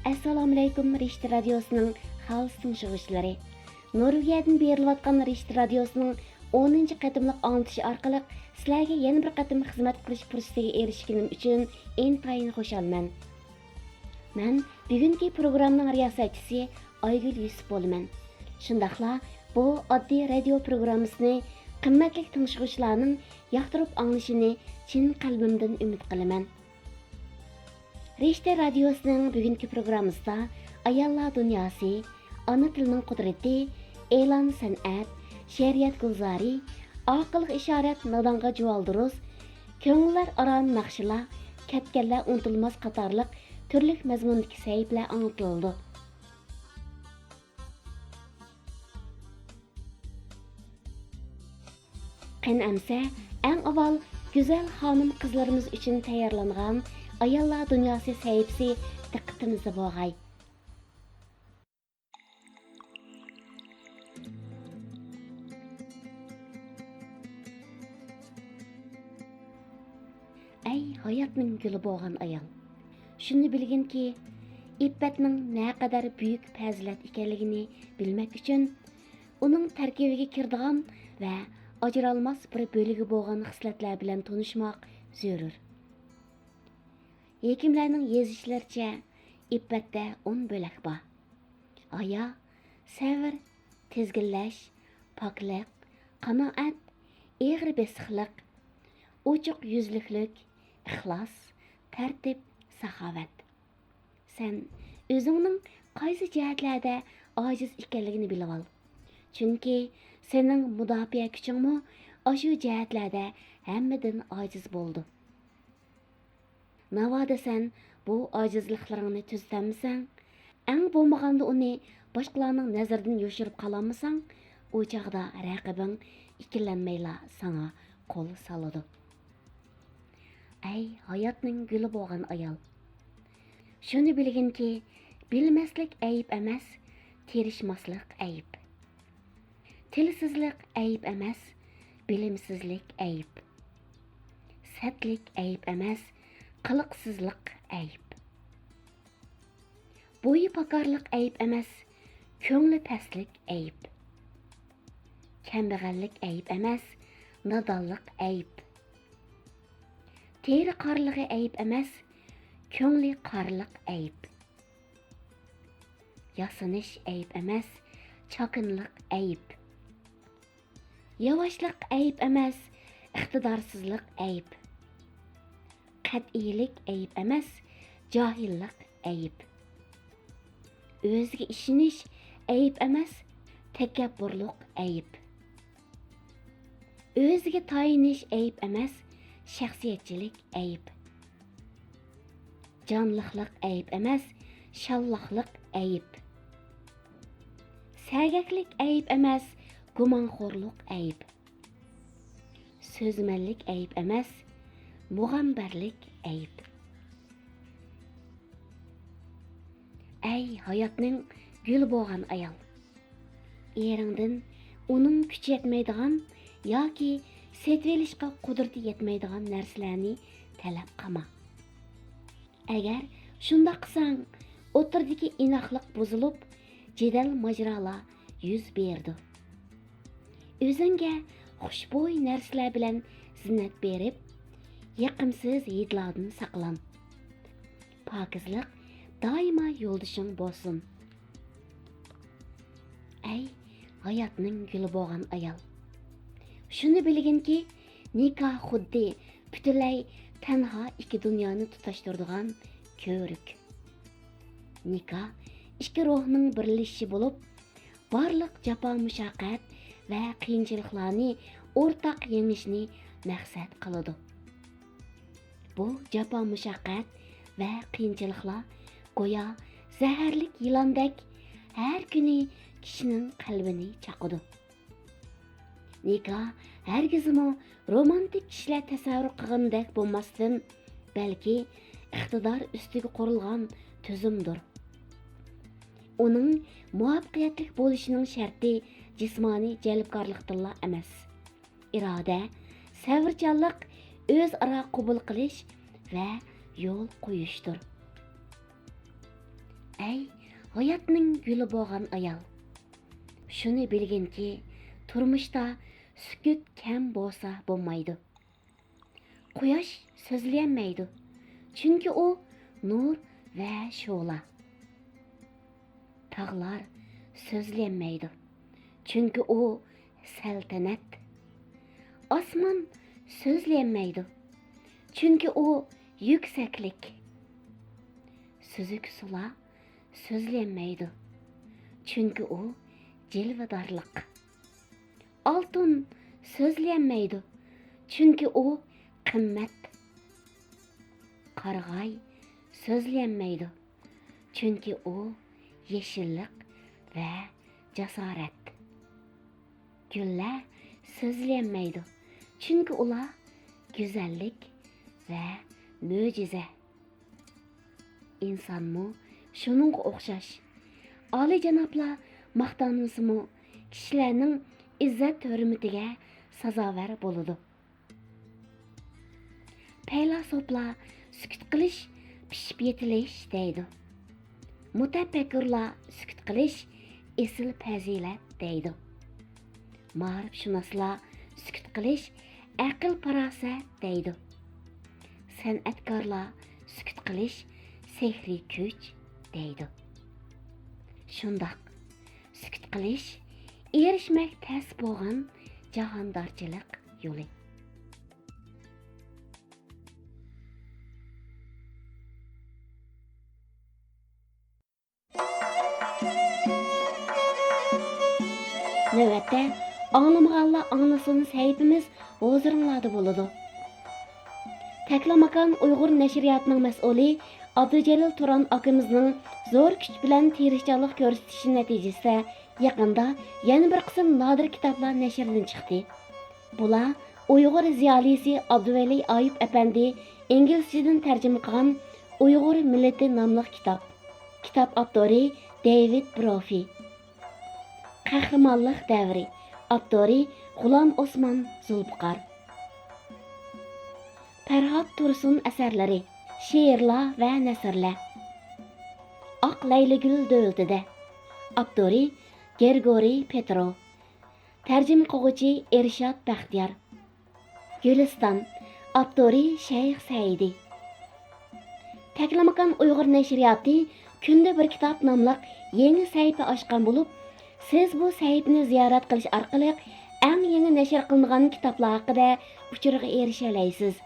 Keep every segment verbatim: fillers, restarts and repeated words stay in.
ئەسسالامۇئەلەيكۇم، رىشتە رادىيوسىنىڭ خالىس تىڭشىغۇچىلىرى. نورۋېگىيەدىن بېرىلىۋاتقان رىشتە رادىيوسىنىڭ ئونىنچى قېتىملىق ئاڭلىتىشى ئارقىلىق سىلەرگە يەنە بىر قېتىم خىزمەت قىلىش پۇرسىتىگە ئېرىشكىنىم ئۈچۈن ئىنتايىن خۇشالمەن. مەن بۈگۈنكى پروگراممىنىڭ رىياسەتچىسى ئايگۈل يۈسۈپ بولىمەن. شۇنداقلا بۇ ئاددىي رادىيو پروگراممىسىنى قىممەتلىك تىڭشىغۇچىلارنىڭ ياقتۇرۇپ ئاڭلىشىنى چىن قەلبىمدىن ئۈمىد قىلىمەن. رىشتە رادىيوسىنىڭ بۈگۈنكى پروگراممىسىدا ئاياللار دۇنياسى، ئانا تىلنىڭ قۇدرىتى، ئېلان سەنئەت، شېئىرىيەت گۈلزارى، ئاقىلغا ئىشارەت، نادانغا جۇۋالدۇرۇز، كۆڭۈللەر ئاران ناخشىلار، كەتكەنلەر ئۇنتۇلماس قاتارلىق تۈرلۈك مەزمۇندىكى سەھىپىلەر ئاڭلىتىلىدۇ. قېنى ئەمسە، ئەڭ ئاۋۋال گۈزەل خانىم-قىزلىرىمىز ئۈچۈن تەييارلانغان ئاياللار دۇنياسى سەھىپىسى دىققىتىمىزدە بولغاي. ئەي ھاياتنىڭ گۈلى بولغان ئايال! شۇنى بىلگىنكى، ئىپپەتنىڭ نەقەدەر بۈيۈك پەزىلەت ئىكەنلىكىنى بىلمەك ئۈچۈن، ئۇنىڭ تەركىبىگە كىرىدىغان ۋە ئاجرالماس بىر بۆلۈگى بولغان خىسلەتلەر بىلەن تونۇشماق زۆرۈر. ھېكىملەرنىڭ يېزىشلىرىچە، ئىپپەتتە ئون بۆلەك بار. ھايا، سەۋر، تىزگىنلەش، پاكلىق، قانائەت، ئېغىر بېسىقلىق، ئوچۇق يۈزلۈكلۈك، ئىخلاس، تەرتىپ، ساخاۋەت. سەن ئۆزۈڭنىڭ قايسى جەھەتلەردە ئاجىز ئىكەنلىكىنى بىلىۋال. چۈنكى سېنىڭ مۇداپىئە كۈچۈڭمۇ ئاشۇ جەھەتلەردە ھەممىدىن ئاجىز بولىدۇ. ناۋادا سەن بۇ ئاجىزلىقلىرىڭنى تۈزىتەلمىسەڭ، ئەڭ بولمىغاندا ئۇنى باشقىلارنىڭ نەزىرىدىن يوشۇرۇپ قالالمىساڭ، ئۇ چاغدا رەقىبىڭ ئىككىلەنمەيلا ساڭا قول سالىدۇ. ئەي ھاياتنىڭ گۈلى بولغان ئايال! شۇنى بىلگىنكى، بىلمەسلىك ئەيىب ئەمەس، تىرىشماسلىق ئەيىب. تىلسىزلىق ئەيىب ئەمەس، بىلىمسىزلىك ئەيىب. سەتلىك ئەيىب ئەمەس، قىلىقسىزلىق ئەيىب. بويى پاكارلىق ئەيىب ئەمەس، كۆڭلى پەسلىك ئەيىب. كەمبەغەللىك ئەيىب ئەمەس، نادانلىق ئەيىب. تېرە قارىلىقى ئەيىب ئەمەس، كۆڭلى قارىلىق ئەيىب. ياسىنىش ئەيىب ئەمەس، چاكىنىلىق ئەيىب. ياۋاشلىق ئەيىب ئەمەس، ئىقتىدارسىزلىق ئەيىب. قەتئىيلىك ئەيىب ئەمەس، جاھىللىق ئەيىب. ئۆزىگە ئىشىنىش ئەيىب ئەمەس، تەكەببۇرلۇق ئەيىب. ئۆزىگە تايىنىش ئەيىب ئەمەس، شەخسىيەتچىلىك ئەيىب. جانلىقلىق ئەيىب ئەمەس، شاللاقلىق ئەيىب. سەگەكلىك ئەيىب ئەمەس، گۇمانخورلۇق ئەيىب. سۆزمەنلىك ئەيىب ئەمەس، مۇغەمبەرلىك ئەيىب. ئەي ھاياتنىڭ گۈلى بولغان ئايال! ئېرىڭدىن ئۇنىڭ كۈچى يەتمەيدىغان ياكى سېتىۋېلىشقا قۇدرىتى يەتمەيدىغان نەرسىلەرنى تەلەپ قىلما. ئەگەر شۇنداق قىلساڭ، ئوتتۇرىدىكى ئىناقلىق بۇزۇلۇپ، جېدەل ماجىرالار يۈز بېرىدۇ. ئۆزۈڭگە خۇشبۇي نەرسىلەر بىلەن زىننەت بېرىپ، يېقىمسىز ھىدلاردىن ساقلان. پاكىزلىق دائىما يولدىشىڭ بولسۇن. ئەي ھاياتنىڭ گۈلى بولغان ئايال! شۇنى بىلگىنكى، نىكاھ خۇددى پۈتۈنلەي تەنھا ئىككى دۇنيانى تۇتاشتۇرىدىغان كۆۋرۈك. نىكاھ ئىككى روھنىڭ بىرلىشىشى بولۇپ، بارلىق جاپا-مۇشەققەت ۋە قىيىنچىلىقلارنى ئورتاق يېڭىشنى مەقسەت قىلىدۇ. بۇ جاپا-مۇشەققەت ۋە قىيىنچىلىقلار گويا زەھەرلىك يىلاندەك ھەر كۈنى كىشىنىڭ قەلبىنى چاقىدۇ. نىكاھ ھەرگىزمۇ رومانتىك كىشىلەر تەسەۋۋۇر قىلغىنىدەك بولماستىن، بەلكى ئىقتىدار ئۈستىگە قۇرۇلغان تۈزۈمدۇر. ئۇنىڭ مۇۋەپپەقىيەتلىك بولۇشىنىڭ شەرتى جىسمانىي جەلپكارلىقتىنلا ئەمەس. ئىرادە، سەۋرچانلىق، ئۆزئارا قوبۇل قىلىش ۋە يول قويۇشتۇر. ئەي، ھاياتنىڭ گۈلى بولغان ئايال! شۇنى بىلگىنكى، تۇرمۇشتا سۈكۈت كەم بولسا بولمايدۇ. قۇياش سۆزلىيەلمەيدۇ، چۈنكى ئۇ نۇر ۋە شولا. تاغلار سۆزلىيەلمەيدۇ، چۈنكى ئۇ سەلتەنەت. ئاسمان سۆزلىيەلمەيدۇ، چۈنكى ئۇ يۈكسەكلىك. سۈزۈك سۇلار سۆزلىيەلمەيدۇ، چۈنكى ئۇ جىلۋىدارلىق. ئالتۇن سۆزلىيەلمەيدۇ، چۈنكى ئۇ قىممەت. قارىغاي سۆزلىيەلمەيدۇ، چۈنكى ئۇ يېشىللىق ۋە جاسارەت. گۈللەر سۆزلىيەلمەيدۇ، چۈنكى ئۇلار گۈزەللىك ۋە مۆجىزە. ئىنسانمۇ شۇنىڭغا ئوخشاش. ئالىيجانابلار ماختانمىسىمۇ، كىشىلەرنىڭ ئىززەت-ھۆرمىتىگە سازاۋەر بولىدۇ. پەيلاسوپلار سۈكۈت قىلىش پىشىپ يېتىلىش دەيدۇ. مۇتەپەككۇرلار سۈكۈت قىلىش ئېسىل پەزىلەت دەيدۇ. مائارىپشۇناسلار سۈكۈت قىلىش ئەقىل-پاراسەت دەيدۇ. سەنئەتكارلار سۈكۈت قىلىش سېھرىي كۈچ دەيدۇ. شۇنداق، سۈكۈت قىلىش ئېرىشمەك تەس بولغان جاھاندارچىلىق يولى. نۆۋەتتە ئاڭلىمىغانلار ئاڭلىسۇن سەھىپىمىز ھۇزۇرۇڭلاردا بولىدۇ. تەكلىماكان ئۇيغۇر نەشرىياتىنىڭ مەسئۇلى ئابدۇجېلىل تۇران ئاكىمىزنىڭ زور كۈچ بىلەن تىرىشچانلىق كۆرسىتىشى نەتىجىسىدە يېقىندا يەنە بىر قىسىم نادىر كىتابلار نەشردىن چىقتى. بۇلار ئۇيغۇر زىيالىيسى ئابدۇۋەلى ئايۇپ ئەپەندى ئىنگلىزچىدىن تەرجىمە قىلغان ئۇيغۇر مىللىتى ناملىق كىتاب. كىتاب ئاپتورى دېۋىد بروفى. قەھرىمانلىق دەۋرى. ئاپتورى غۇلام ئوسمان زۇلپىقار. پەرھات تۇرسۇن ئەسەرلىرى، شېئىرلار ۋە نەسرلەر. ئاق لەيلىگۈل دۆلىتىدە. ئاپتورى گرىگورىي پېترو. تەرجىمە قىلغۇچى ئىرشات بەختىيار. گۈلىستان، ئاپتورى شەيخ سەئىدى. تەكلىماكان ئۇيغۇر نەشرىياتى كۈندە بىر كىتاب ناملىق يېڭى سەھىپە ئاچقان بولۇپ، سىز بۇ سەھىپىنى زىيارەت قىلىش ئارقىلىق ئەڭ يېڭى نەشر قىلىنغان كىتابلار ھەققىدە ئۇچۇرغا ئېرىشەلەيسىز.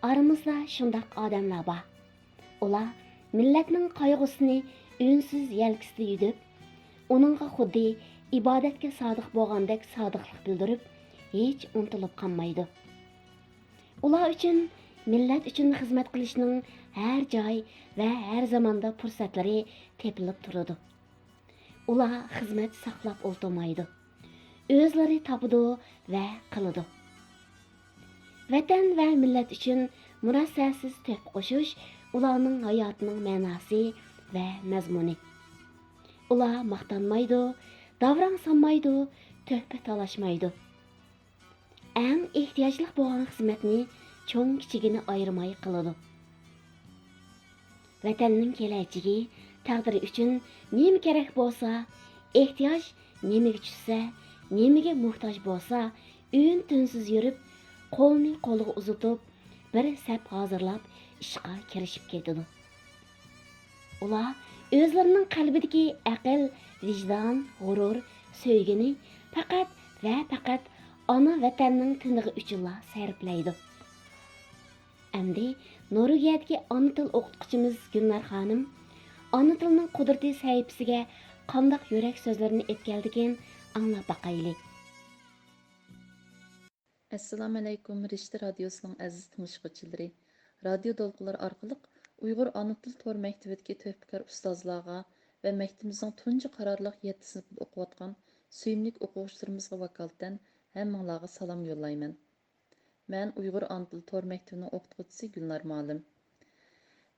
ئارىمىزدا شۇنداق ئادەملەر بار. ئۇلار مىللەتنىڭ قايغۇسىنى ئۈنسىز يەلكىسىدە يۈدۈپ، ئۇنىڭغا خۇددى ئىبادەتكە سادىق بولغاندەك سادىقلىق بىلدۈرۈپ، ھېچ ئۇنتۇلۇپ قالمايدۇ. ئۇلار ئۈچۈن مىللەت ئۈچۈن خىزمەت قىلىشنىڭ ھەر جاي ۋە ھەر زاماندا پۇرسەتلىرى تېپىلىپ تۇرىدۇ. ئۇلار خىزمەت ساقلاپ ئولتۇرمايدۇ. ئۆزلىرى تاپىدۇ ۋە قىلىدۇ. ۋەتەن ۋە مىللەت ئۈچۈن مۇرەسسەسىز تۆھپە قوشۇش ئۇلارنىڭ ھاياتىنىڭ مەناسى ۋە مەزمۇنى. ئۇلار ماختانمايدۇ، داۋراڭ سالمايدۇ، تۆھپە تالاشمايدۇ. ئەڭ ئېھتىياجلىق بولغان خىزمەتنى چوڭ-كىچىكىنى ئايرىماي قىلىدۇ. ۋەتەننىڭ كېلەچىكى، تەقدىرى ئۈچۈن نېمە كېرەك بولسا، ئېھتىياج نېمىگە چۈشسە، نېمىگە موھتاج بولسا، ئۈن-تىنسىز يۈرۈپ، قولنى قولغا ئۇزىتىپ، بىر سەپ ھازىرلاپ، ئىشقا كىرىشىپ كېتىدۇ. ئۇلار ئۆزلىرىنىڭ قەلبىدىكى ئەقىل، ۋىجدان، غۇرۇر، سۆيگۈنى پەقەت ۋە پەقەت ئانا ۋەتەننىڭ تىنىقى ئۈچۈنلا سەرپلەيدۇ. ئەمدى نورۋېگىيەدىكى ئانا تىل ئوقۇتقۇچىمىز گۈلنار خانىم ئانا تىلنىڭ قۇدرىتى سەھىپىسىگە قانداق يۈرەك سۆزلىرىنى ئېيتىپ كەلدىكىن، ئاڭلاپ باقايلى. ئەسسالامۇئەلەيكۇم، رىشتە رادىيوسىنىڭ ئەزىز تىڭشىغۇچىلىرى! رادىيو دولقۇنلىرى ئارقىلىق ئۇيغۇر ئانا تىل تور مەكتىۋىدىكى تۆھپىكار ئۇستازلارغا ۋە مەكتىپىمىزنىڭ تۇنجى قارارلىق يەتتە سىنىپىدا ئوقۇۋاتقان سۆيۈملۈك ئوقۇغۇچىلىرىمىزغا ۋاكالىتەن ھەممىڭلارغا سالام يوللايمەن. مەن ئۇيغۇر ئانا تىل تور مەكتىۋىنىڭ ئوقۇتقۇچىسى گۈلنار مۇئەللىم.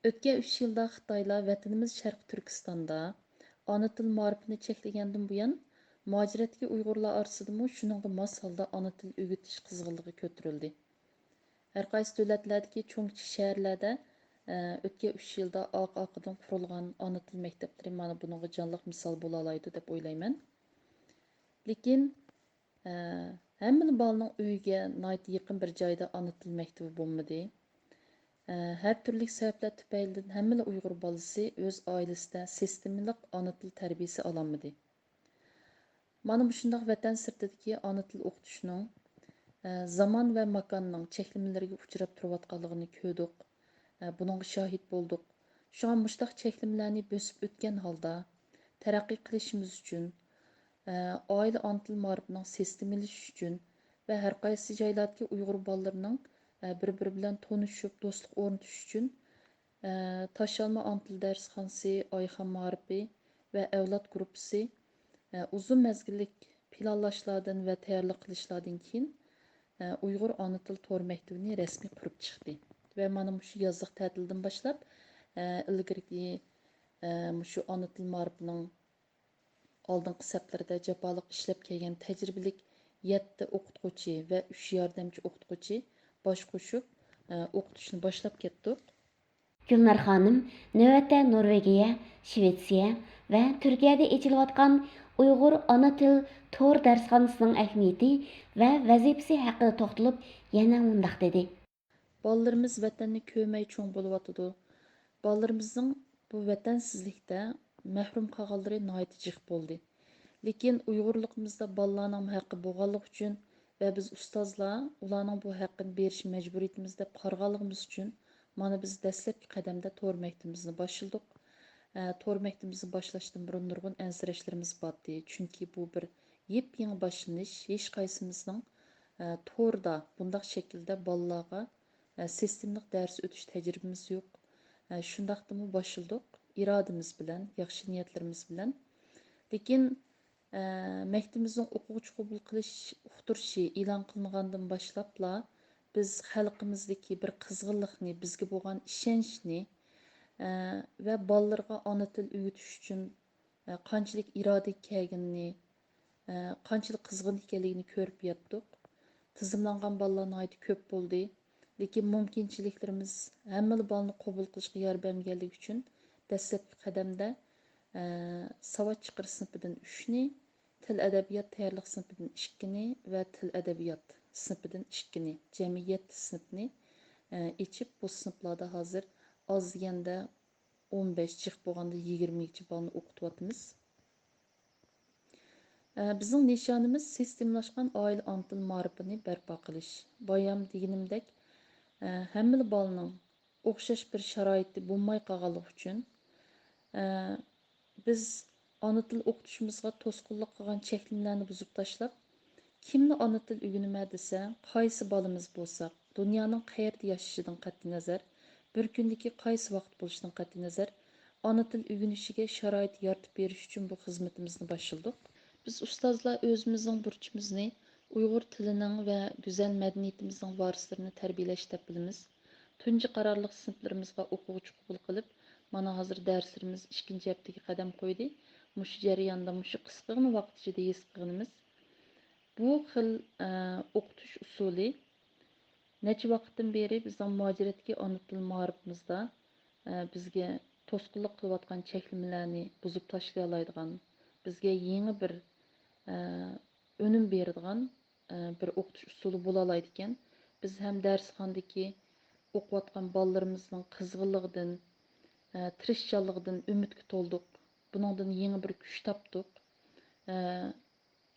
ئۆتكەن ئۈچ يىلدا خىتايلار ۋەتىنىمىز شەرقىي تۈركىستاندا ئانا تىل مائارىپىنى چەكلىگەندىن بۇيان، مۇھاجىرەتتىكى ئۇيغۇرلار ئارىسىدىمۇ شۇنىڭغا ماس ھالدا ئانا تىل ئۆگىتىش قىزغىنلىقى كۆتۈرۈلدى. ھەر قايسى دۆلەتلەردىكى چوڭ كىچىك شەھەرلەردە، ئە، ئۆتكەن ئۈچ يىلدا ئارقا-ئارقىدىن قۇرۇلغان ئانا تىل مەكتەپلىرى مانا بۇنىڭغا جانلىق مىسال بولالايدۇ دەپ ئويلايمەن. لېكىن، ئە، ھەممىلا بالىنىڭ ئۆيىگە ناھايىتى يېقىن بىر جايدا ئانا تىل مەكتىۋى بولمىدى. ئە، ھەر تۈرلۈك سەۋەبلەر تۈپەيلىدىن ھەممىلا ئۇيغۇر بالىسى ئۆز ئائىلىسىدە سىستېمىلىق ئانا تىل تەربىيەسى ئالالمىدى. مانا مۇشۇنداق ۋەتەن سىرتىدىكى ئانا تىل ئوقۇتۇشنىڭ، ئە، زامان ۋە ماكاننىڭ چەكلىمىلىرىگە ئۇچراپ تۇرۇۋاتقانلىقىنى كۆردۇق، ئە، بۇنىڭغا شاھىت بولدۇق. شۇڭا مۇشۇنداق چەكلىمىلەرنى بۆسۈپ ئۆتكەن ھالدا تەرەققىي قىلىشىمىز ئۈچۈن، ئە، ئائىلە ئانا تىل مائارىپىنىڭ سىستېمىلىشىشى ئۈچۈن ۋە ھەر قايسى جايلاردىكى ئۇيغۇر بالىلىرىنىڭ، ئە، بىر-بىرى بىلەن تونۇشۇپ، دوستلۇق ئورنىتىش ئۈچۈن، ئە، تاشيالما ئانا تىل دەرسخانىسى، ئايخان مائارىپى ۋە ئەۋلاد گۇرۇپپىسى، ئە، ئۇزۇن مەزگىللىك پىلانلاشلاردىن ۋە تەييارلىق قىلىشلاردىن كېيىن، ئە، ئۇيغۇر ئانا تىل تور مەكتىۋىنى رەسمىي قۇرۇپ چىقتى. ۋە مانا مۇشۇ يازلىق تەتىلدىن باشلاپ، ئە، ئىلگىرىكى، ئە، مۇشۇ ئانا تىل مائارىپىنىڭ ئالدىنقى سەپلىرىدە جاپالىق ئىشلەپ كەلگەن تەجرىبىلىك يەتتە ئوقۇتقۇچى ۋە ئۈچ ياردەمچى ئوقۇتقۇچى باش قوشۇپ، ئە، ئوقۇتۇشنى باشلاپ كەتتۇق. گۈلنار خانىم نۆۋەتتە نورۋېگىيە، شىۋېتسىيە ۋە تۈركىيەدە ئېچىلىۋاتقان ئۇيغۇر ئانا تىل تور دەرسخانىسىنىڭ ئەھمىيىتى ۋە ۋەزىپىسى ھەققىدە توختىلىپ، يەنە مۇنداق دېدى. بالىلىرىمىز ۋەتەننى كۆرمەي چوڭ بولۇۋاتىدۇ. بالىلىرىمىزنىڭ بۇ ۋەتەنسىزلىكتە مەھرۇم قالغانلىرى ناھايىتى جىق بولدى. لېكىن ئۇيغۇرلۇقىمىزدا بالىلارنىڭ ھەققى بولغانلىقى ئۈچۈن ۋە بىز ئۇستازلار ئۇلارنىڭ بۇ ھەققىنى بېرىش مەجبۇرىيىتىمىز دەپ قارىغانلىقىمىز ئۈچۈن مانا بىز دەسلەپكى قەدەمدە تور مەكتىپىمىزنى باشلىدۇق. ئە، تور مەكتىپىمىزنى باشلاشتىن بۇرۇن نۇرغۇن ئەنسىرەشلىرىمىز بارتتى. چۈنكى بۇ بىر يېپيېڭى باشلىنىش، ھېچقايسىمىزنىڭ، ئە، توردا بۇنداق شەكىلدە بالىلارغا، ئە، سىستېمىلىق دەرس ئۆتۈش تەجرىبىمىز يوق. ئە، شۇنداقتىمۇ باشلىدۇق، ئىرادىمىز بىلەن، ياخشى نىيەتلىرىمىز بىلەن. لېكىن، ئە، مەكتىپىمىزنىڭ ئوقۇغۇچى قوبۇل قىلىش ئۇقتۇرۇشى ئېلان قىلىنغاندىن باشلاپلا، بىز خەلقىمىزدىكى بىر قىزغىنلىقنى، بىزگە بولغان ئىشەنچنى، ئە، ۋە بالىلىرىغا ئانا تىل ئۆگىتىش ئۈچۈن، ئە، قانچىلىك ئىرادە كەلگىنىنى، ئە، قانچىلىك قىزغىن ئىكەنلىكىنى كۆرۈپ يەتتۇق. تىزىملانغان بالىلار ناھايىتى كۆپ بولدى. لېكىن مۇمكىنچىلىكلىرىمىز ھەممىلا بالىنى قوبۇل قىلىشقا يار بەرمىگەنلىكى ئۈچۈن دەسلەپكى قەدەمدە، ئە، ساۋات چىقىرىش سىنىپىدىن ئۈچنى، تىل ئەدەبىيات تەييارلىق سىنىپىدىن ئىككىنى ۋە تىل ئەدەبىيات سىنىپىدىن ئىككىنى، جەمئىي يەتتە سىنىپنى، ئە، ئېچىپ، بۇ سىنىپلاردا ھازىر ئاز دېگەندە ئون بەش، جىق بولغاندا يىگىرمىگىچە بالىنى ئوقۇتۇۋاتىمىز. ئە، بىزنىڭ نىشانىمىز سىستېمىلاشقان ئائىلە ئانا تىل مائارىپىنى بەرپا قىلىش. بايام دېگىنىمدەك، ئە، ھەممىلا بالىنىڭ ئوخشاش بىر شارائىتى بولماي قالغانلىقى ئۈچۈن، ئە، بىز ئانا تىل ئوقۇتۇشىمىزغا توسقۇنلۇق قىلغان چەكلىمىلەرنى بۇزۇپ تاشلاپ، كىملا ئانا تىل ئۆگىنىمەن دېسە، قايسى بالىمىز بولسا، دۇنيانىڭ قەيەردە ياشىشىدىن قەتئىينەزەر، بىر كۈندىكى قايسى ۋاقىت بولۇشىدىن قەتئىينەزەر، ئانا تىل ئۆگىنىشىگە شارائىت يارىتىپ بېرىش ئۈچۈن بۇ خىزمىتىمىزنى باشلىدۇق. بىز ئۇستازلار ئۆزىمىزنىڭ بۇرچىمىزنى ئۇيغۇر تىلىنىڭ ۋە گۈزەل مەدەنىيىتىمىزنىڭ ۋارىسلىرىنى تەربىيەلەش دەپ بىلىمىز. تۇنجى قارارلىق سىنىپلىرىمىزغا ئوقۇغۇچى قوبۇل قىلىپ، مانا ھازىر دەرسلىرىمىز ئىككىنچى ھەپتىگە قەدەم قويدى. مۇشۇ جەرياندا، مۇشۇ قىسقىغىنە ۋاقىت ئىچىدە ھېس قىلغىنىمىز، بۇ خىل، ئە، ئوقۇتۇش ئۇسۇلى نەچچە ۋاقىتتىن بېرى بىزنىڭ مۇھاجىرەتتىكى ئانا تىل مائارىپىمىزدا، ئە، بىزگە توسقۇنلۇق قىلىۋاتقان چەكلىمىلەرنى بۇزۇپ تاشلىيالايدىغان، بىزگە يېڭى بىر، ئە، ئۈنۈم بېرىدىغان، ئە، بىر ئوقۇتۇش ئۇسۇلى بولالايدىكەن. بىز ھەم دەرسخانىدىكى ئوقۇۋاتقان بالىلىرىمىزنىڭ قىزغىنلىقىدىن، ئە، تىرىشچانلىقىدىن ئۈمىدكە تولدۇق. بۇنىڭدىن يېڭى بىر كۈچ تاپتۇق. ئە،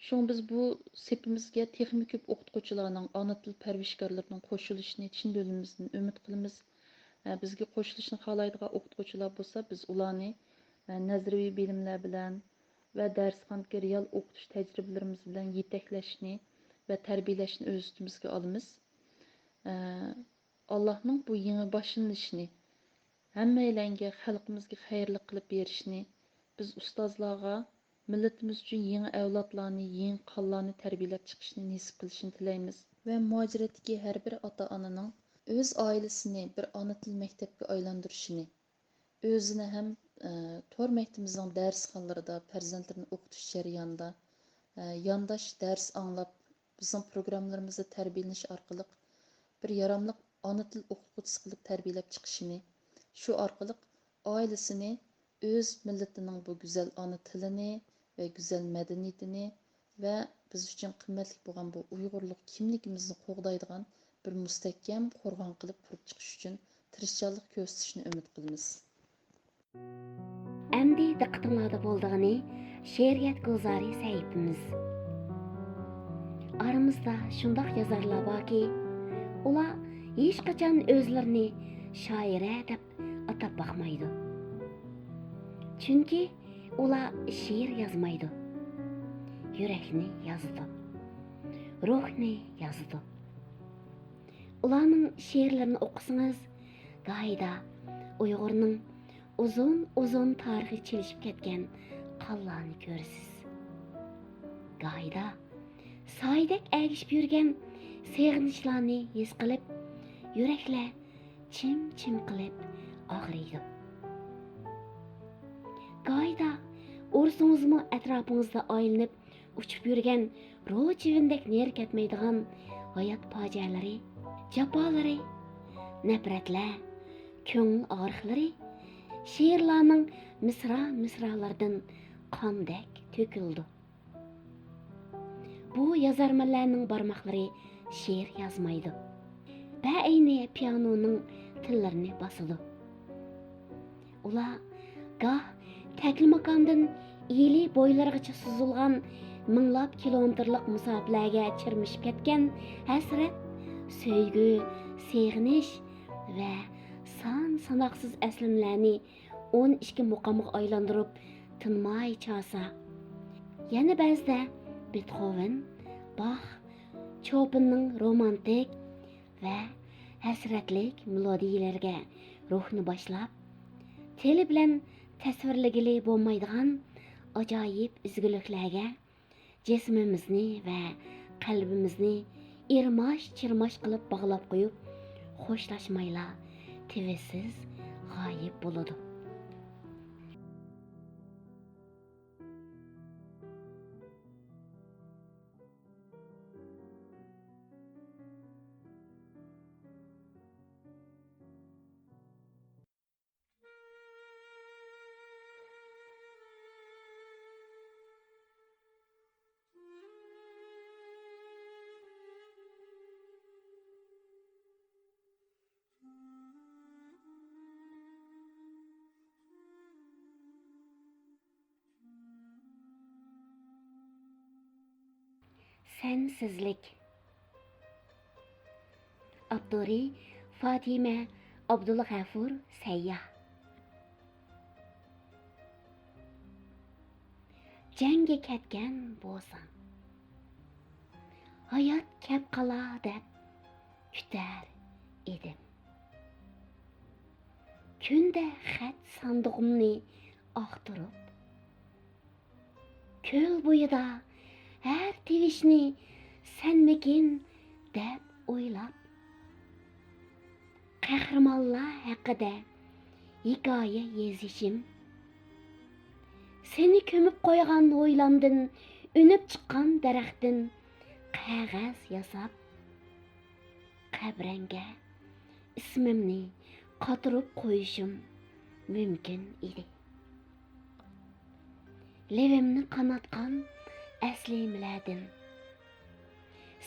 شۇڭا بىز بۇ سېپىمىزگە تېخىمۇ كۆپ ئوقۇتقۇچىلارنىڭ، ئانا تىل پەرۋىشكارلىرىنىڭ قوشۇلۇشىنى چىن دىلىمىزدىن ئۈمىد قىلىمىز. ئە، بىزگە قوشۇلۇشنى خالايدىغان ئوقۇتقۇچىلار بولسا، بىز ئۇلارنى، ئە، نەزەرىيەۋى بىلىملەر بىلەن ۋە دەرسخانىدىكى رېئال ئوقۇتۇش تەجرىبىلىرىمىز بىلەن يېتەكلەشنى ۋە تەربىيەلەشنى ئۆز ئۈستىمىزگە ئالىمىز. ئە، ئاللاھنىڭ بۇ يېڭى باشلىنىشىنى ھەممەيلەنگە، خەلقىمىزگە خەيرلىك قىلىپ بېرىشىنى، بىز ئۇستازلارغا مىللىتىمىز ئۈچۈن يېڭى ئەۋلادلارنى، يېڭى قانلارنى تەربىيەلەپ چىقىشنى نېسىپ قىلىشىنى تىلەيمىز. ۋە مۇھاجىرەتتىكى ھەر بىر ئاتا-ئانىنىڭ ئۆز ئائىلىسىنى بىر ئانا تىل مەكتەپكە ئايلاندۇرۇشىنى، ئۆزىنى ھەم، ئە، تور مەكتىپىمىزنىڭ دەرسخانىلىرىدا پەرزەنتلىرىنى ئوقۇتۇش جەريانىدا يانداش دەرس ئاڭلاپ، بىزنىڭ پروگراممىلىرىمىزدا تەربىيەلىنىش ئارقىلىق بىر ياراملىق ئانا تىل ئوقۇتقۇچىسى قىلىپ تەربىيەلەپ چىقىشىنى، شۇ ئارقىلىق ئائىلىسىنى ئۆز مىللىتىنىڭ بۇ گۈزەل ئانا تىلىنى ۋە گۈزەل مەدەنىيىتىنى ۋە بىز ئۈچۈن قىممەتلىك بولغان بۇ ئۇيغۇرلۇق كىملىكىمىزنى قوغدايدىغان بىر مۇستەھكەم قورغان قىلىپ قۇرۇپ چىقىش ئۈچۈن تىرىشچانلىق كۆرسىتىشىنى ئۈمىد قىلىمىز. ئەمدى دىققىتىڭلاردا بولىدىغىنى شېئىرىيەت گۈلزارى سەھىپىمىز. ئارىمىزدا شۇنداق يازارلار باركى، ئۇلار ھېچقاچان ئۆزلىرىنى شائىرە دەپ ئاتاپ باقمايدۇ. چۈنكى ئۇلار شېئىر يازمايدۇ. يۈرەكنى يازىدۇ. روھنى يازىدۇ. ئۇلارنىڭ شېئىرلىرىنى ئوقۇسىڭىز، گاھىدا ئۇيغۇرنىڭ ئۇزۇن-ئۇزۇن تارىخى چېلىشىپ كەتكەن قانلارنى كۆرىسىز. گاھىدا سايىدەك ئەگىشىپ يۈرگەن سېغىنىشلارنى ھېس قىلىپ، يۈرەكلەر چىم-چىم قىلىپ ئاغرىيدۇ. گاھىدا ئۇرسىڭىزمۇ ئەتراپىڭىزدا ئايلىنىپ ئۇچۇپ يۈرگەن رو چىۋىندەك نېرى كەتمەيدىغان ھايات پاجىئەلىرى، جاپالىرى، نەپرەتلەر، كۆڭۈل ئاغرىقلىرى شېئىرلارنىڭ مىسرا-مىسرالىرىدىن قاندەك تۆكۈلىدۇ. بۇ يازارمەنلەرنىڭ بارماقلىرى شېئىر يازمايدۇ. بەئەينى پىيانونىڭ تېللىرىنى باسىدۇ. ئۇلار گاھ تەكلىماكاندىن ئىلى بويلىرىغىچە سوزۇلغان مىڭلاپ كىلومېتىرلىق مۇساپىلەرگە چىرمىشىپ كەتكەن ھەسرەت، سۆيگۈ، سېغىنىش ۋە سان-ساناقسىز ئەسلىمىلەرنى ئون ئىككى مۇقامغا ئايلاندۇرۇپ تىنماي چالسا، يەنە بەزىدە بېتخوۋېن، باخ، چوپىننىڭ رومانتىك ۋە ھەسرەتلىك مېلودىيىلىرىگە روھنى باشلاپ، تىل بىلەن تەسۋىرلىگىلى بولمايدىغان ئاجايىپ ئىزگىلىكلەرگە جىسمىمىزنى ۋە قەلبىمىزنى ئىرماش-چىرماش قىلىپ باغلاپ قويۇپ، خوشلاشمايلا تىۋىسىز غايىب بولىدۇ. سەنسىزلىك. ئاپتورى: فاتىمە ئابدۇلغەفۇر سەيياھ. جەڭگە كەتكەن بولساڭ، ھايات كەپ قالا دەپ كۈتەر ئىدىم. كۈندە خەت ساندۇقۇمنى ئاختۇرۇپ، كۆل بويىدا ھەر تىۋىشنى سەنمىكىن دەپ ئويلاپ، قەھرىمانلار ھەققىدە ھېكايە يېزىشىم، سېنى كۆمۈپ قويغان ھويلامدىن ئۈنۈپ چىققان دەرەختىن قەغەز ياساپ، قەبرەڭگە ئىسمىمنى قاتۇرۇپ قويۇشۇم مۇمكىن ئىدى. لېۋىمنى قاناتقان ئەسلىمىلەردىن،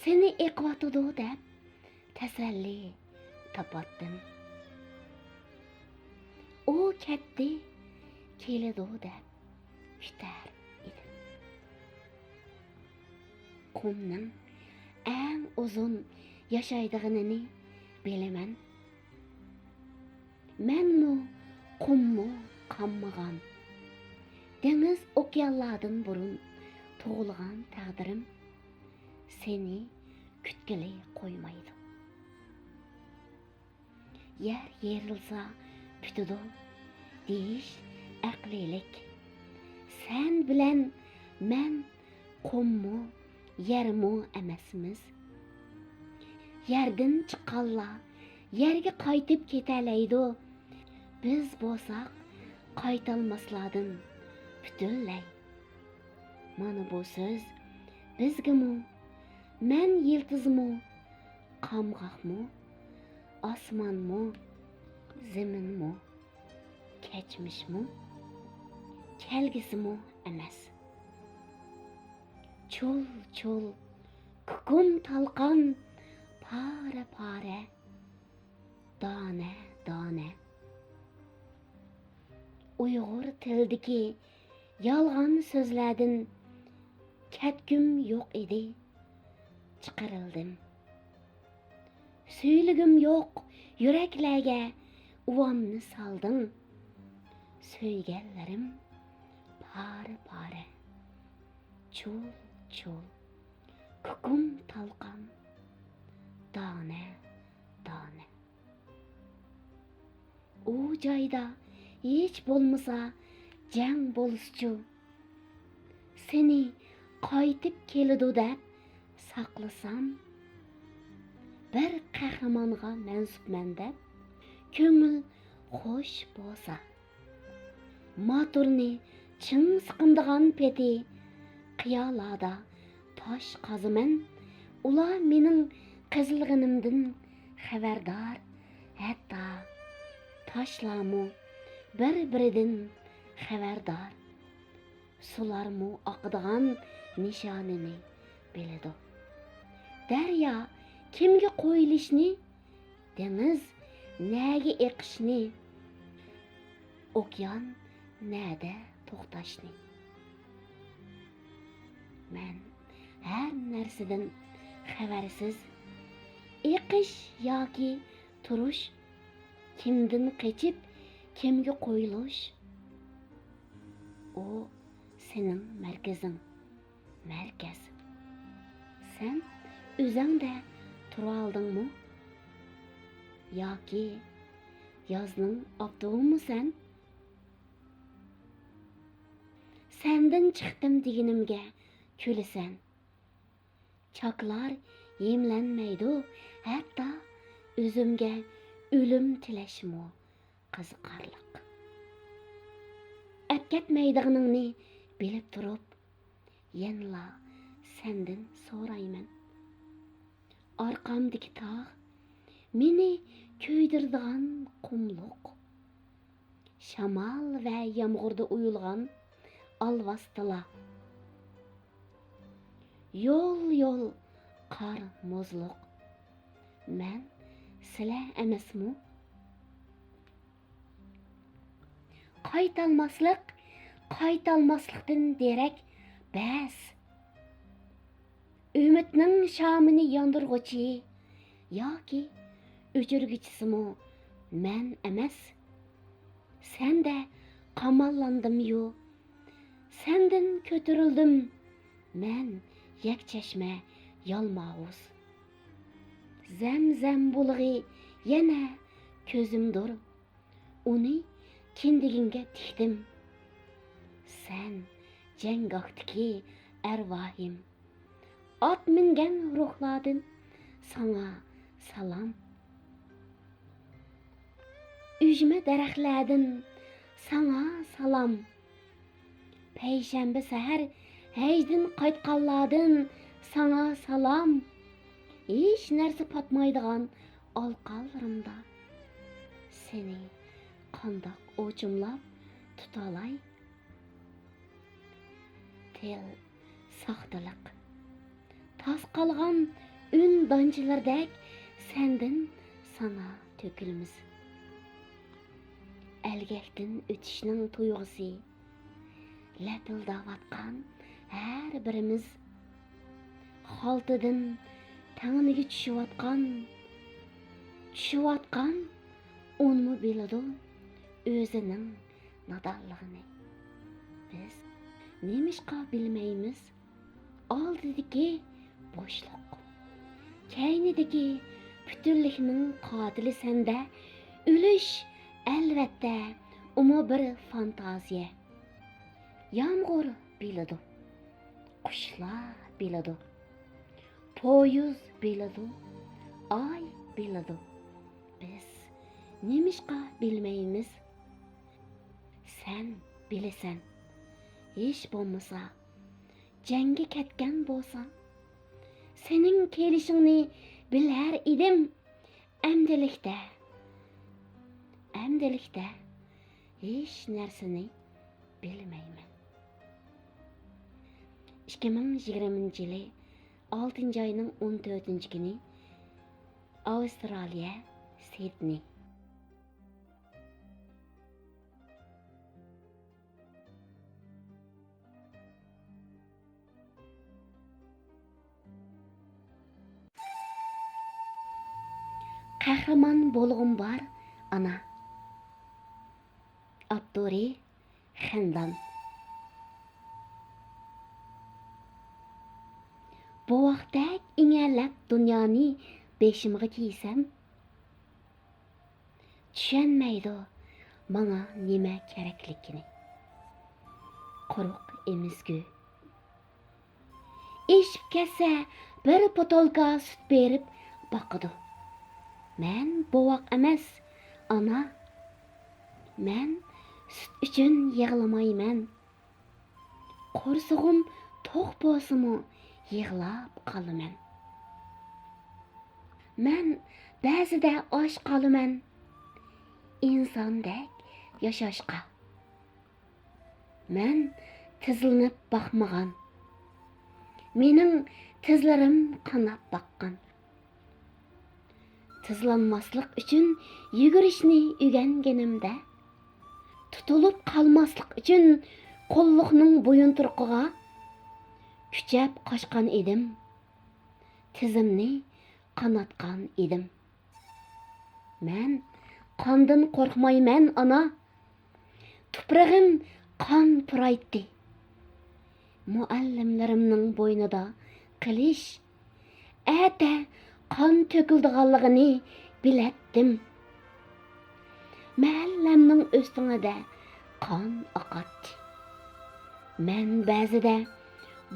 سېنى ئېقىۋاتىدۇ دەپ تەسەللى تاپاتتىم. ئۇ كەتتى، كېلىدۇ دەپ كۈتەر ئىدىم. قۇمنىڭ ئەڭ ئۇزۇن ياشايدىغىنىنى بىلىمەن. مەنمۇ قۇممۇ قانمىغان، دېڭىز ئوكيانلاردىن بۇرۇن تۇغۇلغان تەقدىرىم سېنى كۈتكىلى قويمايدۇ. يەر يېرىلسا پۈتىدۇ دېيىش ئەقلىيلىك. سەن بىلەن مەن قۇممۇ، يەرمۇ ئەمەسمىز. يەردىن چىققانلار يەرگە قايتىپ كېتەلەيدۇ. بىز بولساق قايتالماسلاردىن پۈتۈنلەي. مانا بۇ سۆز بىزگىمۇ مەن يىلتىزمۇ، قامغاقمۇ، ئاسمانمۇ، زېمىنمۇ، كەچمىشمۇ، كەلگۈسىمۇ ئەمەس. چول-چول، كۇكۇم تالقان، پارە-پارە، دانە-دانە. ئۇيغۇر تىلىدىكى يالغان سۆزلەردىن كەتكۈم يوق ئىدى، چىقىرىلدىم. سۈيلۈگۈم يوق يۈرەكلەرگە ئۇۋامنى سالدىڭ. سۆيگەنلىرىم پارە-پارە، چول-چول، كۇكۇم تالقان، دانە-دانە. ئۇ جايدا ھېچ بولمىسا جەڭ بولسىچۇ؟ سېنى قايتىپ كېلىدۇ دەپ ساقلىسام، بىر قەھرىمانغا مەنسۇپمەن دەپ كۆڭۈل خوش بولسا. ماتۇرنى چىڭ سىقىندىغان پېتى قىيالاردا تاش قازىمەن، ئۇلار مېنىڭ قېزىلغىنىمدىن خەۋەردار، ھەتتا تاشلارمۇ بىر-بىرىدىن خەۋەردار. سۇلارمۇ ئاقىدىغان نىشانىنى بىلىدۇ. دەريا كىمگە قۇيۇلۇشنى، دېڭىز نەگە ئېقىشنى، ئوكيان نەدە توختاشنى. مەن ھەر نەرسىدىن خەۋەرسىز. ئېقىش ياكى تۇرۇش، كىمدىن قېچىپ، كىمگە قويۇلۇش، ئۇ سېنىڭ مەركىزىڭ. مەركەز. سەن ئۆزەڭدە تۇرالدىڭمۇ؟ ياكى يازنىڭ ئاپتوۋىمۇ سەن؟ سەندىن چىقتىم دېگىنىمگە كۈلىسەن. چاكلار يېملەنمەيدۇ، ھەتتا ئۆزۈمگە ئۆلۈم تىلەشمۇ قىزىقارلىق. ئەپكەتمەيدىغىنىڭنى بىلىپ تۇرۇپ، يەنىلا سەندىن سورايمەن. ئارقامدىكى تاغ، مېنى كۆيدۈرىدىغان قۇملۇق. شامال ۋە يامغۇردا ئويۇلغان ئالۋاستىلار. يول-يول قار مۇزلۇق. مەن سىلە ئەمەسمۇ؟ قايتالماسلىق، قايتالماسلىقتىن دېرەك بەس. ئۈمىدنىڭ شامىنى ياندۇرغۇچى ياكى ئۆچۈرگۈچىسىمۇ مەن ئەمەس. سەندە قاماللاندىميۇ؟ سەندىن كۆتۈرۈلدۈم مەن يەكچەشمە يالماۋۇز. زەمزەم بۇلىقى يەنە كۆزۈمدۇر. ئۇنى كىندىكىڭگە تىكتىم. سەن جەڭگاھتىكى ئەرۋاھىم. ئات مىنگەن روھلاردىن ساڭا سالام. ئۈجمە دەرەخلەردىن ساڭا سالام. پەيشەنبە سەھەر ھەجدىن قايتقانلاردىن ساڭا سالام. ھېچ نەرسە پاتمايدىغان ئالقانلىرىمدا سېنى قانداق ئوچۇملاپ تۇتالاي؟ تىل ساختىلىق. تاس قالغان ئۈن دانچىلىرىدەك سەندىن سانا تۆكۈلىمىز. ئەلگەكتىن ئۆتۈشنىڭ تۇيغۇسى، لەپىلداۋاتقان ھەر بىرىمىز. خالتىدىن تەڭنىگە چۈشۈۋاتقان، چۈشۈۋاتقان ئۇنمۇ بىلىدۇ ئۆزىنىڭ نادانلىقىنى. بىز نېمىشقا بىلمەيمىز؟ ئالدىدىكى بوشلۇق، كەينىدىكى پۈتۈنلۈكنىڭ قاتىلى سەندە. ئۆلۈش، ئەلۋەتتە، ئۇمۇ بىر فانتازىيە. يامغۇر بىلىدۇ، قۇشلار بىلىدۇ، پويىز بىلىدۇ، ئاي بىلىدۇ. بىز نېمىشقا بىلمەيمىز؟ سەن بىلىسەن، ھېچ بولمىسا جەڭگە كەتكەن بولساڭ، سېنىڭ كېلىشىڭنى بىلەر ئىدىم. ئەمدىلىكتە، ئەمدىلىكتە ھېچ نەرسىنى بىلمەيمەن. ئىككى مىڭ يىگىرمىنچى يىلى ئالتىنچى ئاينىڭ ئون تۆتىنچى كۈنى، ئاۋسترالىيە، سىدنېي. قەھرىمان بولغۇم بار، ئانا. ئاپتورى: خەندان. بوۋاقتەك ئىڭەللەپ دۇنيانى بېشىمغا كىيسەم، چۈشەنمەيدۇ ماڭا نېمە كېرەكلىكىنى. قۇرۇق ئېمىزگۈ. ئېشىپ كەتسە، بىر بوتۇلكا سۈت بېرىپ باقىدۇ. مەن بوۋاق ئەمەس، ئانا. مەن سۈت ئۈچۈن يىغلىمايمەن. قورسىقىم توق بولسىمۇ يىغلاپ قالىمەن. مەن بەزىدە ئاچ قالىمەن ئىنساندەك ياشاشقا. مەن تىزلىنىپ باقمىغان. مېنىڭ تىزلىرىم قاناپ باققان. تىزلانماسلىق ئۈچۈن يۈگۈرۈشنى ئۆگەنگىنىمدە، تۇتۇلۇپ قالماسلىق ئۈچۈن قۇللۇقنىڭ بويۇنتۇرۇقىغا كۈچەپ قاچقان ئىدىم. تىزىمنى قاناتقان ئىدىم. مەن قاندىن قورقمايمەن، ئانا. تۇپرىغىم قان پۇرايتتى. مۇئەللىملىرىمنىڭ بوينىدا قىلىچ، ئەتە قان تۆكۈلىدىغانلىقىنى بىلەتتىم. مەھەللەمنىڭ ئۆستىڭىدە قان ئاقاتتى. مەن بەزىدە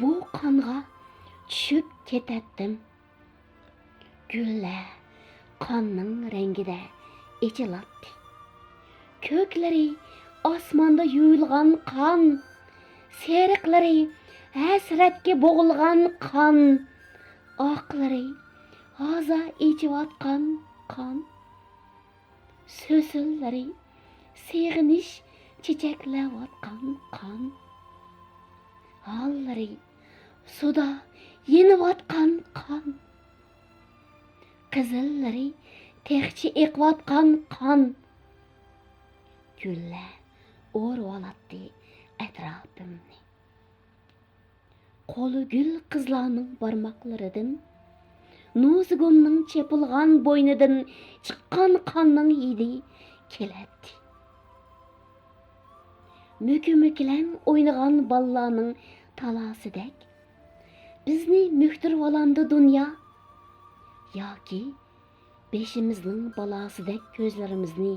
بۇ قانغا چۈشۈپ كېتەتتىم. گۈللەر قاننىڭ رەڭگىدە ئېچىلاتتى. كۆكلىرى ئاسماندا يۇيۇلغان قان، سېرىقلىرى ھەسرەتكە بوغۇلغان قان، ئاقلىرى ھازا ئېچىۋاتقان قان. سۆسۈنلىرى سېغىنىش چېچەكلەۋاتقان قان. ھاللىرى سۇدا يېنىۋاتقان قان. قىزىللىرى تېخىچە ئېقىۋاتقان قان. گۈللەر ئورىۋالاتتى ئەتراپىمنى. قولى گۈل قىزلارنىڭ بارماقلىرىدىن، نۇزۇگۇمنىڭ چېپىلغان بوينىدىن چىققان قاننىڭ ھىدى كېلەتتى. مۆكۈ-مۆكۈلەڭ ئوينىغان بالىلارنىڭ تالاسىدەك بىزنى مۆكتۈرۈۋالامدۇ دۇنيا؟ ياكى بېشىمىزنىڭ بالاسىدەك كۆزلىرىمىزنى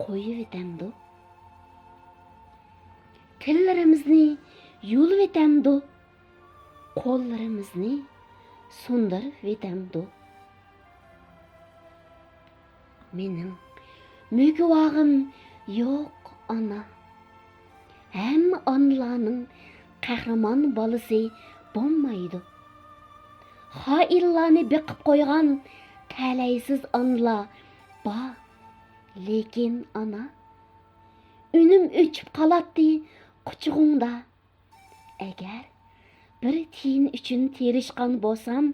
قويۇۋېتەمدۇ؟ تىللىرىمىزنى يۇلۇۋېتەمدۇ؟ قوللىرىمىزنى سۇندۇرۇۋېتەمدۇ؟ مېنىڭ مۆكۈۋاغىم يوق، ئانا. ھەممە ئانىلارنىڭ قەھرىمان بالىسى بولمايدۇ. خائىنلارنى بېقىپ قويغان تەلەيسىز ئانىلار بار. لېكىن، ئانا، ئۈنۈم ئۆچۈپ قالاتتى قۇچىقىڭدا. ئەگەر بىر تىيىن ئۈچۈن تىرىشقان بولسام،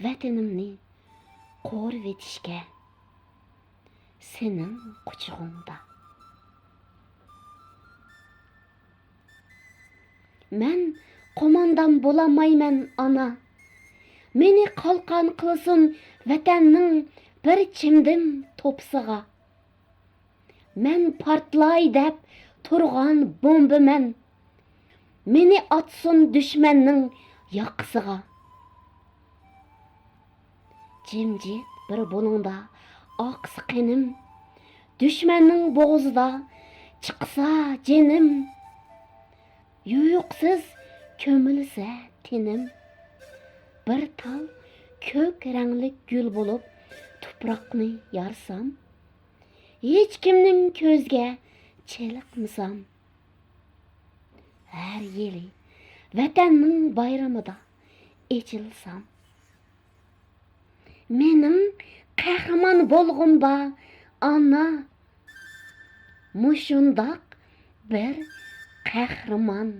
ۋەتىنىمنى قورۇۋېتىشكە سېنىڭ قۇچىقىڭدا. مەن قوماندان بولالمايمەن، ئانا. مېنى قالقان قىلسۇن ۋەتەننىڭ بىر چىمدىم توپىسىغا. مەن پارتلاي دەپ تۇرغان بومبىمەن. مېنى ئاتسۇن دۈشمەننىڭ ياقىسىغا. جىمجىت بىر بۇلۇڭدا ئاقسا قېنىم، دۈشمەننىڭ بوغۇزىدا چىقسا جېنىم. يۇيۇقسىز كۆمۈلسە تېنىم، بىر تال كۆك رەڭلىك گۈل بولۇپ تۇپراقنى يارسام، ھېچكىمنىڭ كۆزىگە چېلىقمىسام، ھەر يىلى ۋەتەننىڭ بايرىمىدا ئېچىلسام. مېنىڭ قەھرىمان بولغۇم بار، ئانا. مۇشۇنداق بىر قەھرىمان.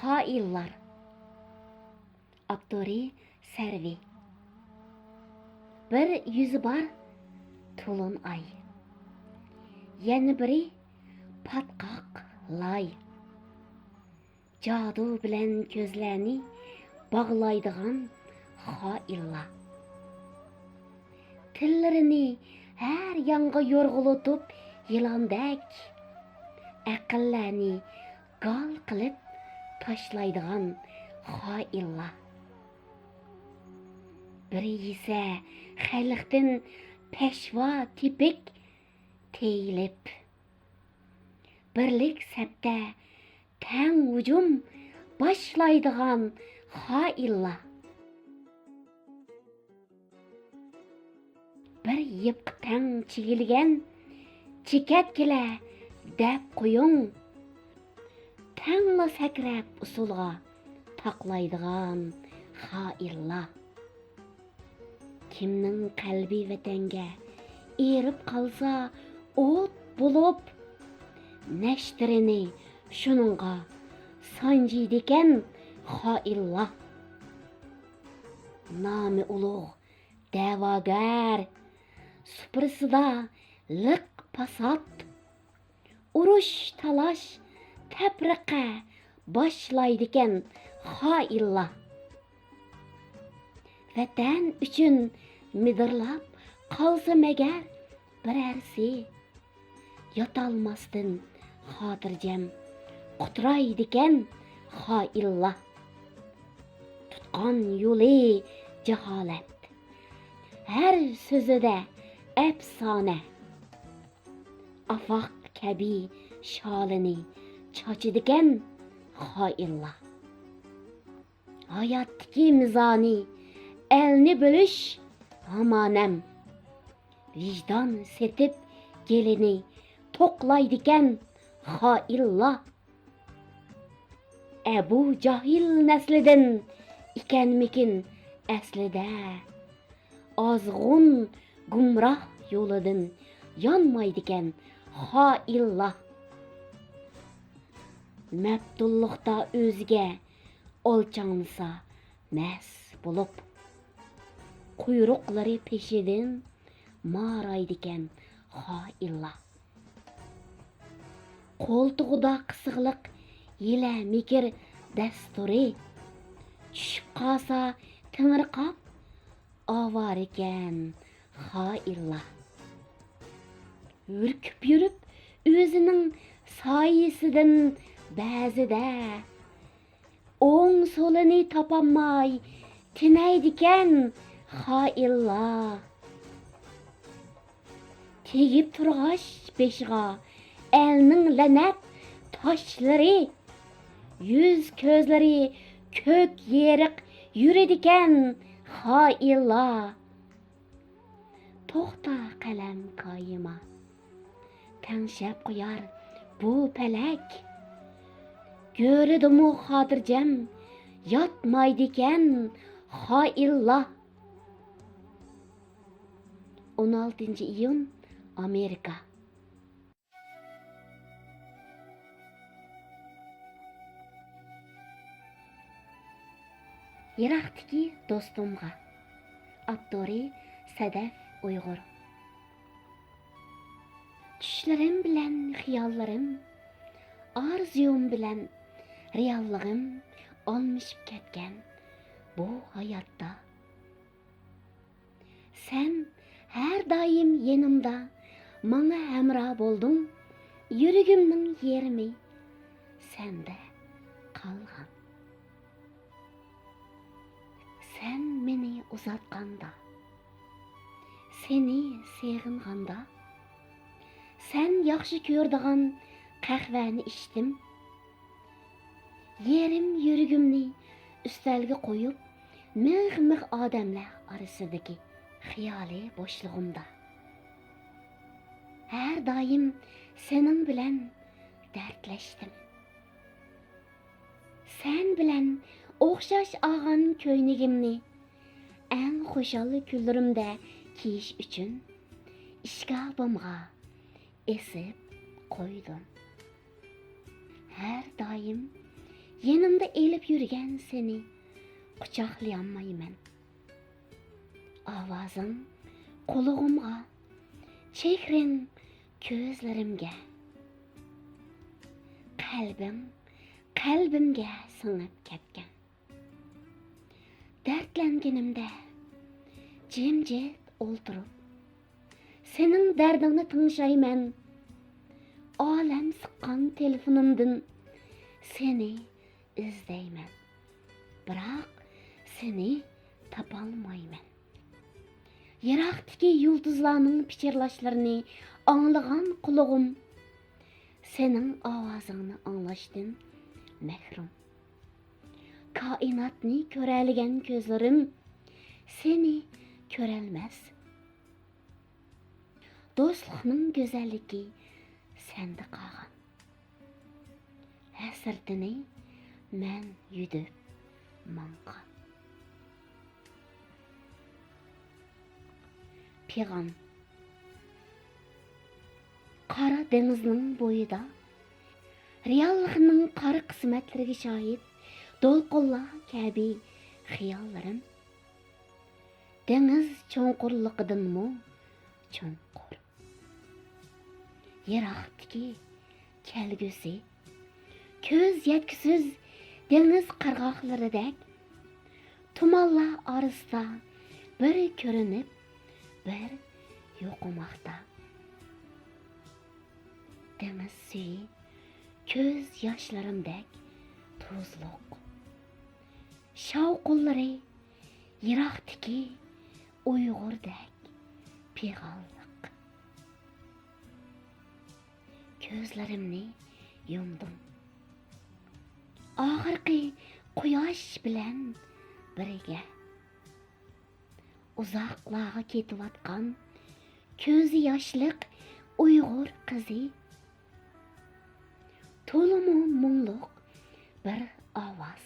خائىنلار. ئاپتورى سەرۋى. بىر يۈزى بار تولۇن ئاي، يەنە بىرى پاتقاق لاي. جادۇ بىلەن كۆزلەرنى باغلايدىغان خائىنلار. تىللىرىنى ھەر يانغا يورغىلىتىپ يىلاندەك، ئەقىللەرنى گال قىلىپ تاشلايدىغان خائىنلار. بىرى يېسە خەلقتىن پەشۋا تېپىك تېيىلىپ، بىرلىك سەپتە تەڭ ھۇجۇم باشلايدىغان خائىنلار. بىر يىپقا تەڭ چىگىلگەن چېكەتكىلەر دەپ قويۇڭ، تەڭلا سەكرەپ ئۇسسۇلغا تاقلايدىغان خائىنلار. كىمنىڭ قەلبى ۋەتەنگە ئېرىپ قالسا ئوت بولۇپ، نەشتىرىنى شۇنىڭغا سانجىيدىكەن خائىنلار. نامى ئۇلۇغ دەۋاگەر، سۇپرىسىدا لىق پاسات. ئۇرۇش، تالاش، تەپرىقە باشلايدىكەن خائىنلار. ۋەتەن ئۈچۈن مىدىرلاپ قالسا مەگەر بىرەرسى، ياتالماستىن خاتىرجەم قۇترايدىكەن خائىنلار. تۇتقان يولى جاھالەت، ھەر سۆزىدە ئەپسانە. ئافاق كەبى شالىنى چاچىدىكەن خائىنلار. ھاياتتىكى مىزانى ئەلنى بۆلۈش ھامانەم. ۋىجدان سېتىپ گېلىنى توقلايدىكەن خائىنلار. ئەبۇ جاھىل نەسلىدىن ئىكەنمىكىن ئەسلىدە؟ ئازغۇن گۇمراھ يولىدىن يانمايدىكەن خائىنلار. مەپتۇنلۇقتا ئۆزىگە ئالچاڭلىسا مەس بولۇپ، قۇيرۇقلىرى پېشىدىن مارايدىكەن خائىنلار. قولتۇقىدا قىسىقلىق ھىيلە-مىكىر دەستۇرى، چۈشۈپ قالسا تېڭىرقاپ ئاۋارىكەن خائىنلار. ھۈركۈپ يۈرۈپ ئۆزىنىڭ سايىسىدىن بەزىدە، ئوڭ سولىنى تاپالماي تېنەيدىكەن خائىنلار. تېگىپ تۇرغاچ بېشىغا ئەلنىڭ لەنەت تاشلىرى، يۈز كۆزلىرى كۆك يېرىق يۈرىدىكەن خائىنلار. توختا قەلەم كايىما، تەڭشەپ قويار بۇ پەلەك. گۆرىدىمۇ خاتىرجەم ياتمايدىكەن خائىنلار. ئون ئالتىنچى ئىيۇن، ئامېرىكا. يىراقتىكى دوستۇمغا. ئاپتورى سەدەف ئۇيغۇر. چۈشلىرىم بىلەن خىياللىرىم، ئارزۇيۇم بىلەن رېئاللىقىم ئالمىشىپ كەتكەن بۇ ھاياتتا. سەن ھەر دائىم يېنىمدا، ماڭا ھەمراھ بولدۇڭ، يۈرىكىمنىڭ يېرىمى سەندە قالغان. سەن مېنى ئۇزاتقاندا، سېنى سېغىنغاندا، سەن ياخشى كۆرىدىغان قەھۋەنى ئىچتىم. يېرىم يۈرىكىمنى ئۈستەلگە قويۇپ، مىغ-مىغ ئادەملەر ئارىسىدىكى خىيالىي بوشلۇقۇمدا، ھەر دائىم سېنىڭ بىلەن دەردلەشتىم. سەن بىلەن ئوخشاش ئالغان كۆينىكىمنى ئەڭ خۇشال كۈنلىرىمدە كىيىش ئۈچۈن ئىشكاپىمغا ئېسىپ قويدۇم. ھەر دائىم يېنىمدا ئېلىپ يۈرگەن سېنى قۇچاقلىيالمايمەن. ئاۋازىڭ قۇلىقىمغا، چېھرىڭ كۆزلىرىمگە، قەلبىڭ قەلبىمگە سىڭىپ كەتكەن. دەردلەنگىنىمدە جىمجىت ئولتۇرۇپ، سېنىڭ دەردىڭنى تىڭشايمەن. ئالەم سىققان تېلېفونۇمدىن سېنى ئىزدەيمەن، بىراق سېنى تاپالمايمەن. يىراقتىكى يۇلتۇزلارنىڭ پىچىرلاشلىرىنى ئاڭلىغان قۇلىقىم سېنىڭ ئاۋازىڭنى ئاڭلاشتىن مەھرۇم. كائىناتنى كۆرەلىگەن كۆزلىرىم سېنى كۆرەلمەس. دوستلۇقنىڭ گۈزەللىكى سەندە قالغان. ھەسرىتىنى مەن يۈدۈپ ماڭغان. پىغان. قارا دېڭىزنىڭ بويىدا، رېئاللىقنىڭ قارا قىسمەتلىرىگە شاھىت، دولقۇنلار كەبى خىياللىرىم. دېڭىز چوڭقۇرلۇقىدىنمۇ چوڭقۇر. يىراقتىكى كەلگۈسى كۆز يەتكۈسىز دېڭىز قىرغاقلىرىدەك، تۇمانلار ئارىسىدا بىر كۆرۈنۈپ، بىر يوقىماقتا. دېڭىز سۈيى كۆز ياشلىرىمدەك تۇزلۇق. شاۋقۇنلىرى يىراقتىكى ئۇيغۇردەك پىغانلىق. كۆزلىرىمنى يۇمدۇم. ئاخىرقى قۇياش بىلەن بىرگە. ئۇزاقلارغا كېتىۋاتقان كۆزى ياشلىق ئۇيغۇر قىزى. تولىمۇ مۇڭلۇق بىر ئاۋاز.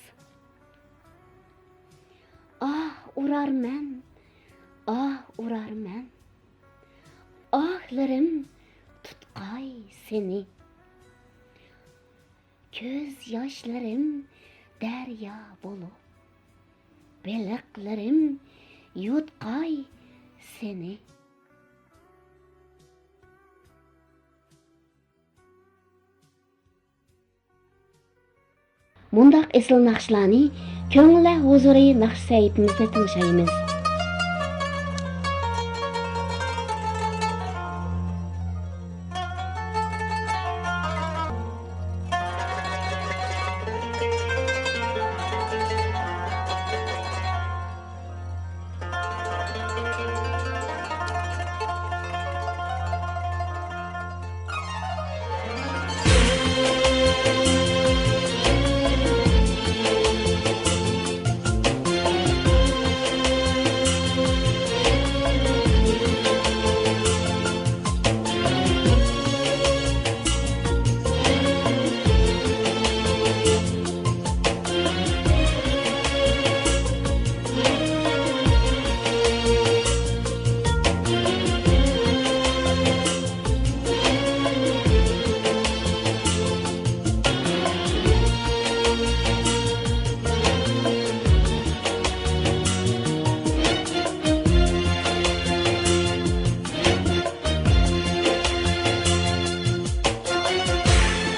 ئاھ ئۇرارمەن، ئاھ ئۇرارمەن. ئاھلىرىم تۇتقاي سېنى. كۆز ياشلىرىم دەريا بولۇپ، بېلىقلىرىم يۇتقاي سېنى. مۇنداق ئېسىل ناخشىلارنى كۆڭۈللەر ھۇزۇرى ناخشا سەھىپىمىزدە تىڭشايمىز.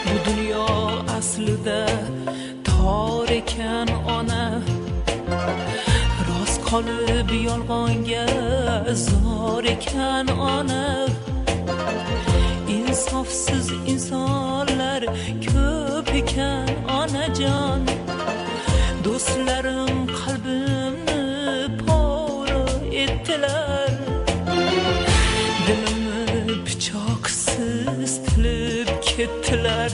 بۇ دۇنيا ئەسلىدە تار ئىكەن ئانا، راست قالىپ يالغانغا زار ئىكەن ئانا. ئىنسافسىز ئىنسانلار كۆپ ئىكەن ئاناجان، دوستلىرىم قەلبىمنى دىلىمنى پىچاقسىز تىلىپ كەتتىلەر.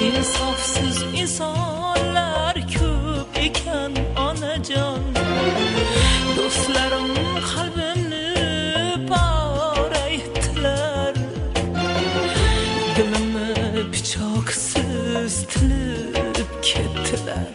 ئىنسافسىز ئىنسانلار كۆپ ئىكەن، ئانىجان. دوستلىرىم قەلبىمنى پار ئەيتتىلەر. دىلىمنى پىچاقسىز تىلىپ كەتتىلەر.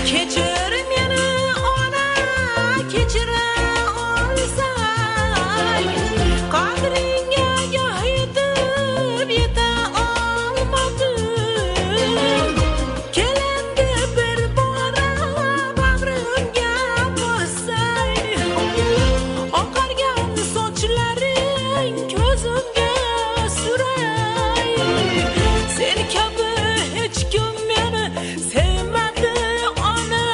كەچۈر مېنى ئانا، كەچۈرەلىسەڭ، قەدرىڭگە گاھ يېتىپ يېتەلمىدىم. كېلەمدۇ بىر بوران باغرىڭغا باستى، ئاقارغان سوچلىرىڭ كۆزۈمگە سۈرەي. سېنى كەبى ھېچكىم مېنى سۆيمىدى ئانا.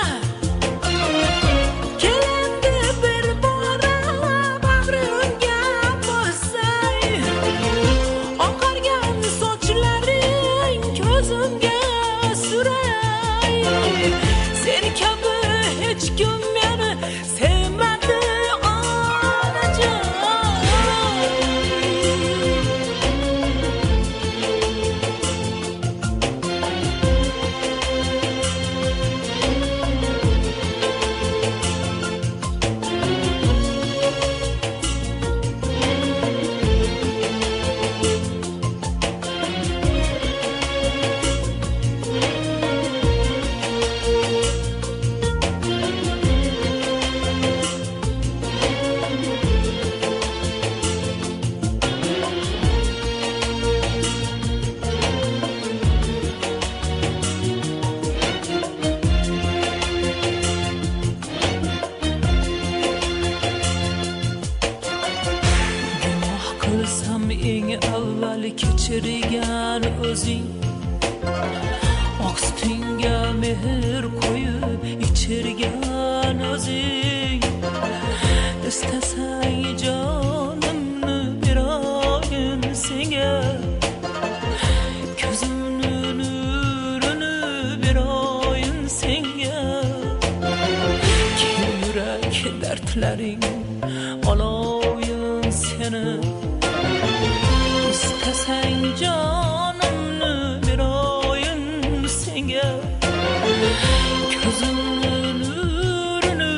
كېلەمدۇ بىر بوران باغرىڭغا باستى، ئاقارغان سوچلىرىڭ كۆزۈمگە سۈرەي. سېنى كەبى ھېچكىم مېنى سۆيمىدى ئانىجان. گۇناھ قىلسام، ئەڭ ئەۋۋەل كەچۈرگىن ئۆزۈڭ. ئاق سۈتۈڭگە مېھىر قويۇپ ئىچۈرگىن ئۆزۈڭ. ئىستەسەڭ جانىمنى بېرەيىن سېنىڭگە، كۆزۈمنى نۇرىنى بېرەيىن سېنىڭگە. كېلىڭ يۈرەك دەردلىرىڭ ئالايىن سېنى. ئىستەسەڭ جانىمنى بېرەيىن سېنىڭگە، كۆزۈمنى نۇرىنى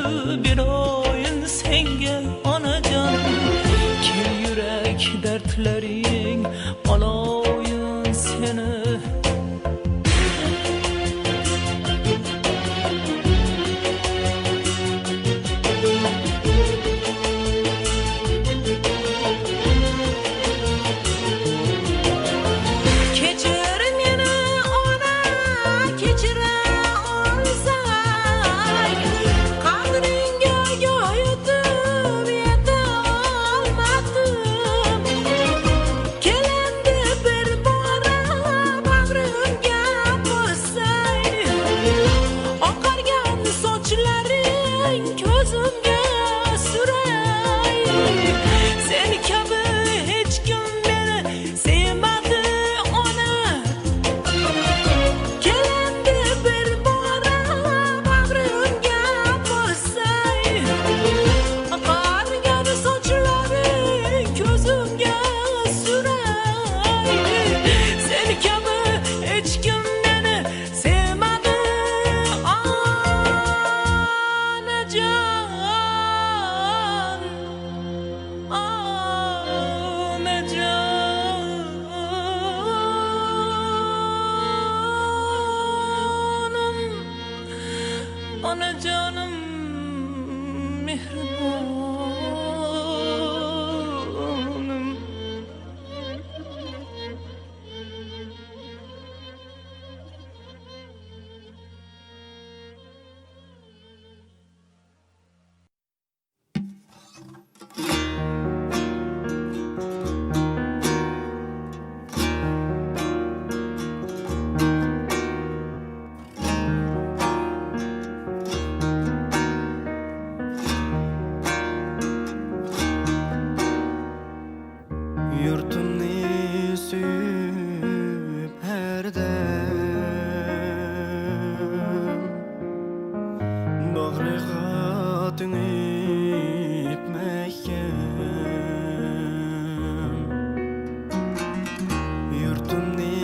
بېرەيىن سېنىڭگە ئانىجان. كېلىڭ يۈرەك دەردلىرىڭ ئالايىن سېنى. يۇرتۇمنى سۆيۈپ ھەردەم، باغرىغا تېڭىپ مەھكەم. يۇرتۇمنى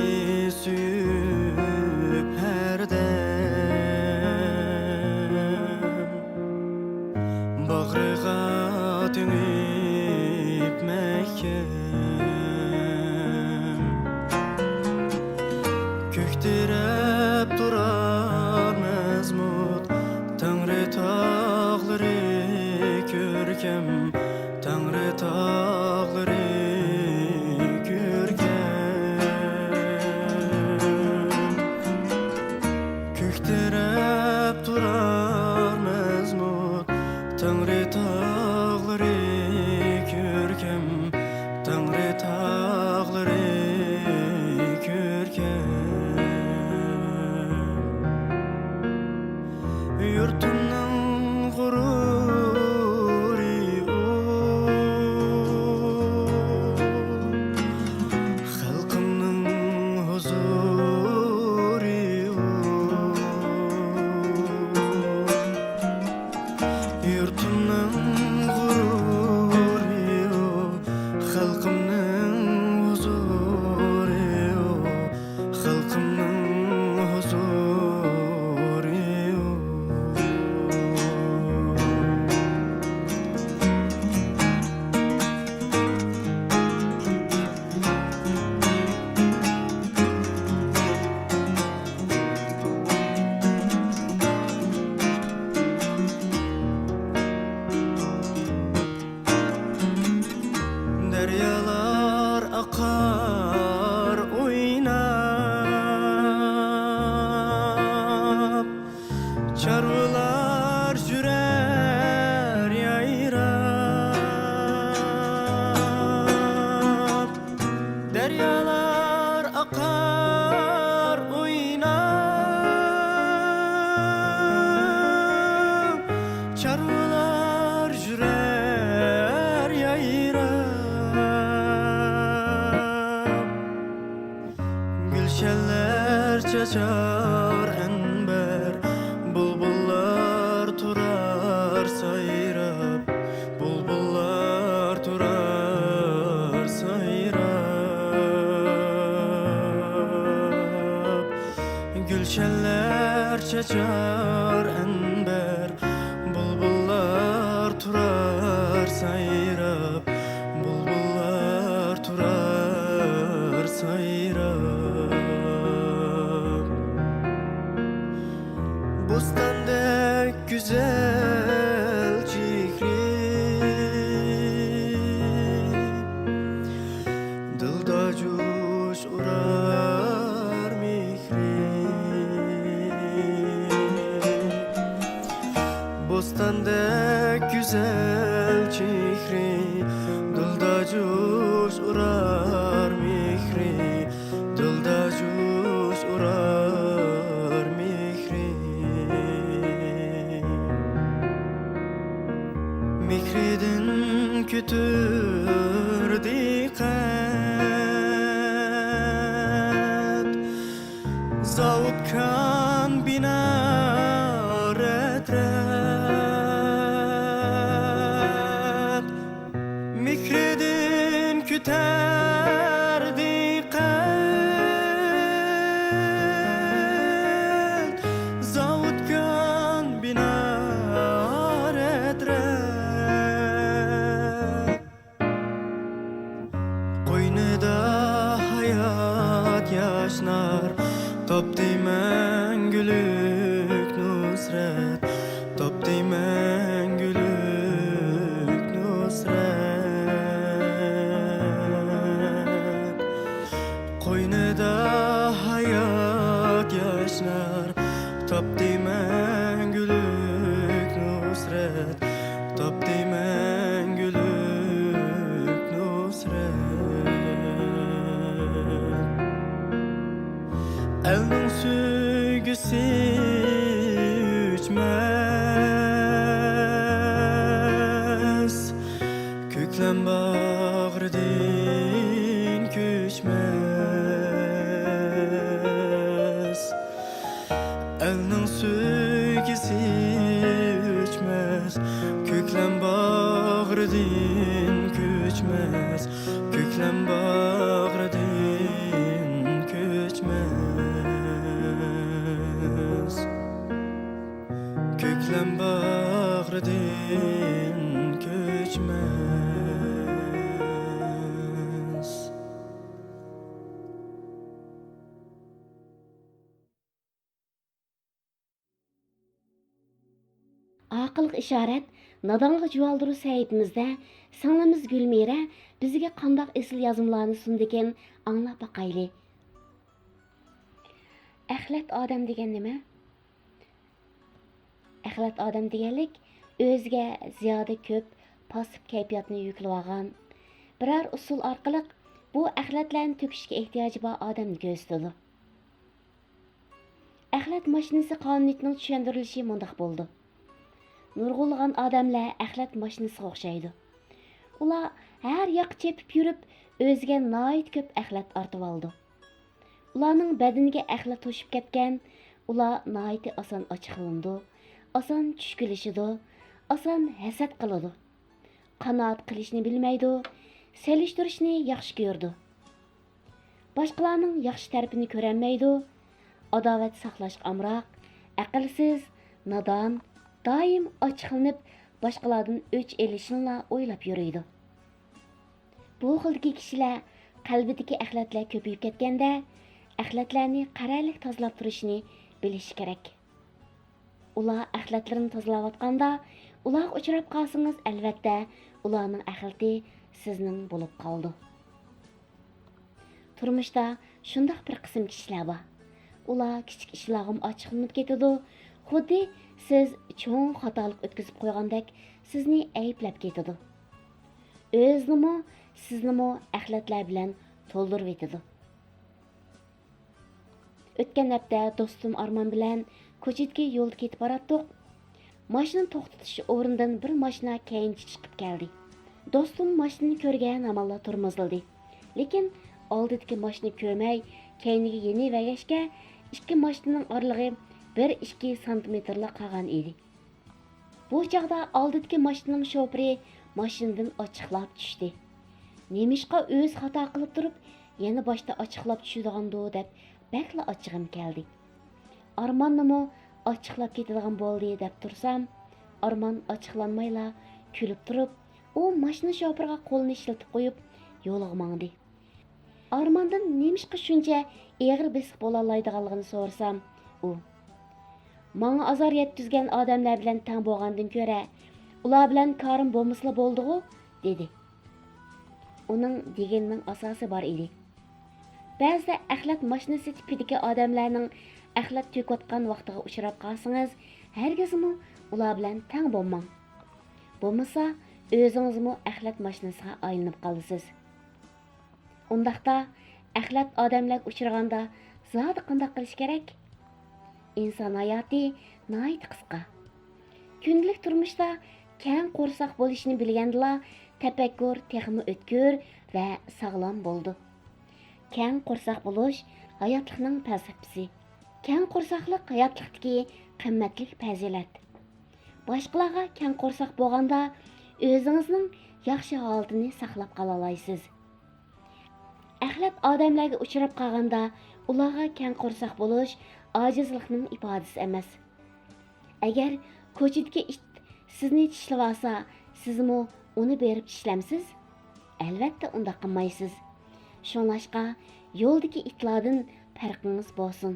سۆيۈپ ھەردەم، باغرىغا تېڭىپ مەھكەم، كۆكتۈرۈپ تۇرار مەزمۇت تەڭرى تاغلىرى كۆركەم، تەڭرى تاغلىرى كۆركەم. كۆكتۈرۈپ تۇرار مەزمۇت تەڭرى تاغلىرى كۆركەم، تەڭرى تاغلىرى كۆركەم. يۇرتۇمنىڭ غۇرۇرى ئۇ، خەلقىمنىڭ ھۇزۇرى ئۇ. يۇرتۇمنىڭ غۇرۇرى ئۇ، خەلقىمنىڭ ھۇزۇرى ئۇ، خەلقىمنىڭ ھۇزۇرى ئۇ. دەريالار ئاقار ئويناپ، چارۋىلار يۈرەر يايراپ. دەريالار ئاقار ئويناپ، چارۋىلار يۈرەر يايراپ. گۈلشەنلەر چاچار ئەنبەر، بۇلبۇللار تۇرار سايراپ، بۇلبۇللار تۇرار سايراپ. گۈلشەنلەر چاچار ئەنبەر، بۇلبۇللار تۇرار سايراپ، بۇلبۇللار تۇرار سايراپ. بوستاندەك گۈزەل چېھرى، دىلدا جۇش ئۇرار مېھرى. بوستاندەك گۈزەل چېھرى، دىلدا جۇش ئۇرار مېھرى، دىلدا جۇش ئۇرار مېھرى. مېھرىدىن كۆتۈردى قەد، زاۋۇت كان بىنا رەت-رەت. مېھرىدىن كۆتەردى قەد، زاۋۇت كان بىنا رەت-رەت. قوينىدا ھايات ياشنار، تاپتى مەڭگۈلۈك نۇسرەت، تاپتى مەڭگۈلۈك نۇسرەت. قوينىدا ھايات ياشنار، تاپتى مەڭگۈلۈك نۇسرەت، تاپتى مەڭگۈلۈك نۇسرەت. ئەلنىڭ سۆيگۈسى ئۆچمەس، كۆكلەم باغرىدىن باغرىدىن كۆچمەس، كۆكلەم باغرىدىن كۆچمەس، كۆكلەم باغرىدىن كۆچمەس. ئاقىلغا ئىشارەت، نادانغا جۇۋالدۇرۇش سەھىپىمىزدە سىڭلىمىز گۈلمىرە بىزگە قانداق ئېسىل يازمىلارنى سۇندىكىن، ئاڭلاپ باقايلى. ئەخلەت ئادەم دېگەن نېمە؟ ئەخلەت ئادەم دېگەنلىك ئۆزىگە زىيادە كۆپ پاسسىپ كەيپىياتنى يۈكلىۋالغان، بىرەر ئۇسۇل ئارقىلىق بۇ ئەخلەتلەرنى تۆكۈشكە ئېھتىياجى بار ئادەمنى كۆرسىتىدۇ. ئەخلەت ماشىنىسى قانۇنىيىتىنىڭ چۈشەندۈرۈلۈشى مۇنداق بولىدۇ. نۇرغۇنلىغان ئادەملەر ئەخلەت ماشىنىسىغا ئوخشايدۇ. ئۇلار ھەر ياققا چېپىپ يۈرۈپ، ئۆزىگە ناھايىتى كۆپ ئەخلەت ئارتىۋالىدۇ. ئۇلارنىڭ بەدىنىگە ئەخلەت توشۇپ كەتكەن، ئۇلار ناھايىتى ئاسان ئاچچىقلىنىدۇ، ئاسان چۈشكۈنلىشىدۇ، ئاسان ھەسەت قىلىدۇ. قانائەت قىلىشنى بىلمەيدۇ، سېلىشتۇرۇشنى ياخشى كۆرىدۇ. باشقىلارنىڭ ياخشى تەرىپىنى كۆرەلمەيدۇ، ئاداۋەت ساقلاشقا ئامراق، ئەقىلسىز، نادان، دائىم ئاچچىقلىنىپ، باشقىلاردىن ئۆچ ئېلىشنىلا ئويلاپ يۈرىدۇ. بۇ خىلدىكى كىشىلەر قەلبىدىكى ئەخلەتلەر كۆپىيىپ كەتكەندە، ئەخلەتلەرنى قەرەللىك تازىلاپ تۇرۇشنى بىلىشى كېرەك. ئۇلار ئەخلەتلىرىنى تازىلاۋاتقاندا، ئۇلارغا ئۇچراپ قالسىڭىز، ئەلۋەتتە، ئۇلارنىڭ ئەخلىتى سىزنىڭ بولۇپ قالىدۇ. تۇرمۇشتا شۇنداق بىر قىسىم كىشىلەر بار. ئۇلار كىچىك ئىشلارغىمۇ ئاچچىقلىنىپ كېتىدۇ، خۇددى سىز چوڭ خاتالىق ئۆتكۈزۈپ قويغاندەك سىزنى ئەيىبلەپ كېتىدۇ. ئۆزىنىمۇ، سىزنىمۇ ئەخلەتلەر بىلەن تولدۇرۇۋېتىدۇ. ئۆتكەن ھەپتە دوستۇم ئارمان بىلەن كوچىدىكى يولدا كېتىپ باراتتۇق. ماشىنا توختىتىش ئورنىدىن بىر ماشىنا كەينىچە چىقىپ كەلدى. دوستۇم ماشىنىنى كۆرگەن ھامانلا تورمۇزلىدى. لېكىن ئالدىدىكى ماشىنا كۆرمەي، كەينىگە يېنىۋەرگەچكە، ئىككى ماشىنىنىڭ ئارىلىقى بىر ئىككى سانتىمېتىرلا قالغان ئىدى. بۇ چاغدا ئالدىدىكى ماشىنىنىڭ شوپۇرى ماشىنىدىن ئاچچىقلاپ چۈشتى. نېمىشقا ئۆزى خاتا قىلىپ تۇرۇپ، يەنە باشتا ئاچچىقلاپ چۈشىدىغاندۇ دەپ بەكلا ئاچچىقىم كەلدى. ئارماننىمۇ ئاچچىقلاپ كېتىدىغان بولدى دەپ تۇرسام، ئارمان ئاچچىقلانمايلا كۈلۈپ تۇرۇپ، ئۇ ماشىنا شوپۇرىغا قولىنى ئىشلىتىپ قويۇپ، يولىغا ماڭدى. ئارماندىن نېمىشقا شۇنچە ئېغىر بېسىق بولالايدىغانلىقىنى سورىسام، ئۇ، «ماڭا ئازار يەتكۈزگەن ئادەملەر بىلەن تەڭ بولغاندىن كۆرە، ئۇلار بىلەن كارىم بولمىسىلا بولدىغۇ؟» دېدى. ئۇنىڭ دېگىنىنىڭ ئاساسى بار ئىدى. بەزىدە ئەخلەت ماشىنىسى تىپىدىكى ئادەملەرنىڭ ئەخلەت تۆكۈۋاتقان ۋاقتىغا ئۇچراپ قالسىڭىز، ھەرگىزمۇ ئۇلار بىلەن تەڭ بولماڭ. بولمىسا، ئۆزىڭىزمۇ ئەخلەت ماشىنىسىغا ئايلىنىپ قالىسىز. ئۇنداقتا، ئەخلەت ئادەملەرگە ئۇچرىغاندا زادى قانداق قىلىش كېرەك؟ ئىنسان ھاياتى ناھايىتى قىسقا. كۈندىلىك تۇرمۇشتا كەڭ قورساق بولۇشنى بىلگەندىلا، تەپەككۇر تېخىمۇ ئۆتكۈر ۋە ساغلام بولىدۇ. كەڭ قورساق بولۇش ھاياتلىقنىڭ پەلسەپىسى. كەڭ قورساقلىق ھاياتلىقتىكى قىممەتلىك پەزىلەت. باشقىلارغا كەڭ قورساق بولغاندا، ئۆزىڭىزنىڭ ياخشى ھالىتىنى ساقلاپ قالالايسىز. ئەخلەت ئادەملەرگە ئۇچراپ قالغاندا، ئۇلارغا كەڭ قورساق بولۇش ئاجىزلىقنىڭ ئىپادىسى ئەمەس. ئەگەر كوچىدىكى ئىت سىزنى چىشلىۋالسا، سىزمۇ ئۇنى بېرىپ چىشلەمسىز؟ ئەلۋەتتە، ئۇنداق قىلمايسىز. شۇڭلاشقا، يولدىكى ئىتلاردىن پەرقىڭىز بولسۇن.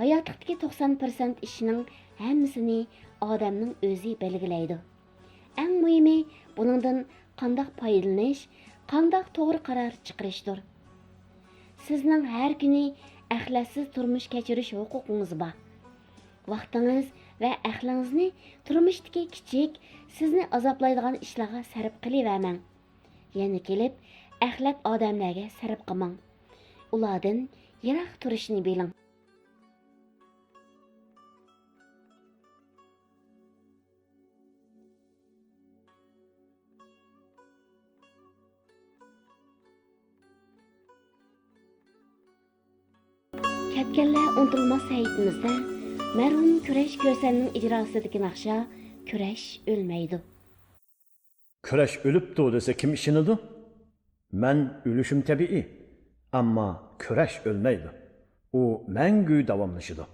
ھاياتلىقتىكى توقسان پىرسەنت ئىشنىڭ ھەممىسىنى ئادەمنىڭ ئۆزى بەلگىلەيدۇ. ئەڭ مۇھىمى، بۇنىڭدىن قانداق پايدىلىنىش، قانداق توغرا قارار چىقىرىشتۇر. سىزنىڭ ھەر كۈنى ئەخلەتسىز تۇرمۇش كەچۈرۈش ھوقۇقىڭىز بار. ۋاقتىڭىز ۋە ئەقلىڭىزنى تۇرمۇشتىكى كىچىك، سىزنى ئازابلايدىغان ئىشلارغا سەرپ قىلىۋەرمەڭ. يەنە كېلىپ ئەخلەت ئادەملەرگە سەرپ قىلماڭ. ئۇلاردىن يىراق تۇرۇشنى بىلىڭ. كەتكەنلەر ئۇنتۇلماس سەھىپىمىزدە مەرھۇم كۈرەش كۆرسەمنىڭ ئىجراسىدىكى ناخشا «كۈرەش ئۆلمەيدۇ». كۈرەش ئۆلۈپتۇ دېسە، كىم ئىشىنىدۇ؟ مەن ئۆلۈشۈم تەبىئىي، ئەمما كۈرەش ئۆلمەيدۇ. ئۇ مەڭگۈ داۋاملىشىدۇ.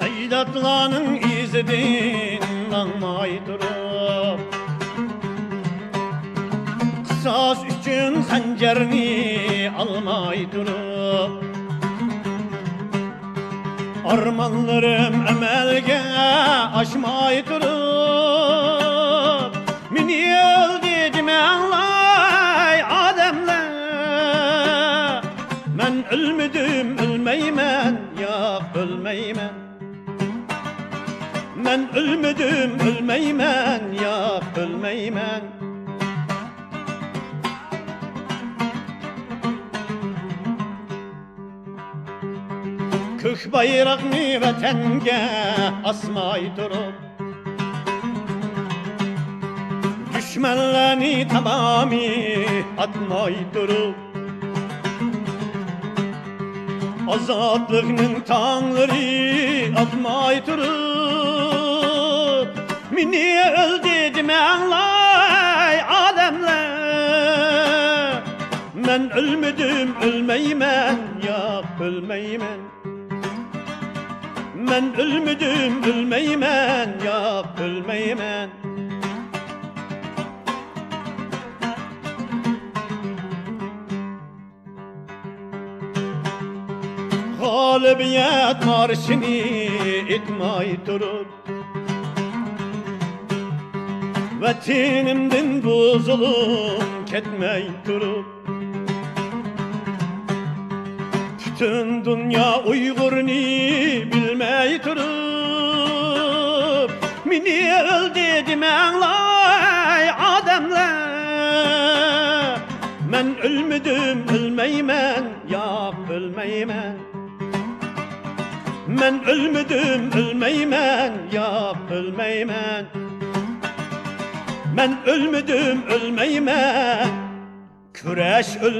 ئەجدادلارنىڭ ئىزىدىن ماڭماي تۇرۇپ، قىساس ئۈچۈن خەنجەرنى ئالماي تۇرۇپ، ئارمانلىرىم ئەمەلگە ئاشماي تۇرۇپ، مېنى ئۆلدى دېمەڭلاي ئادەملەر. مەن ئۆلمىدىم، ئۆلمەيمەن، ياق، ئۆلمەيمەن. مەن ئۆلمىدىم، ئۆلمەيمەن، ياق، ئۆلمەيمەن. كۆك بايراقنى ۋەتەنگە ئاسماي تۇرۇپ، دۈشمەنلەرنى تامامى ئاتماي تۇرۇپ، ئازادلىقنىڭ تاڭلىرى ئاتماي تۇرۇپ، مېنى ئۆلدى دېمەڭلاي ئادەملەر. مەن ئۆلمىدىم، ئۆلمەيمەن، ياق، ئۆلمەيمەن. مەن ئۆلمىدىم، ئۆلمەيمەن، ياق، ئۆلمەيمەن. غالىبىيەت مارشىنى ئېيتماي تۇرۇپ، ۋەتىنىمدىن بۇ زۇلۇم كەتمەي تۇرۇپ، پۈتۈن دۇنيا ئۇيغۇرنى بىلمەي تۇرۇپ، مېنى ئۆلدى دېمەڭلاي ئادەملەر. مەن ئۆلمىدىم، ئۆلمەيمەن، ياق، ئۆلمەيمەن. مەن ئۆلمىدىم، ئۆلمەيمەن، ياق، ئۆلمەيمەن. مەن ئۆلمىدىم، ئۆلمەيمەن. كۈرەش ئۆلمەيدۇ.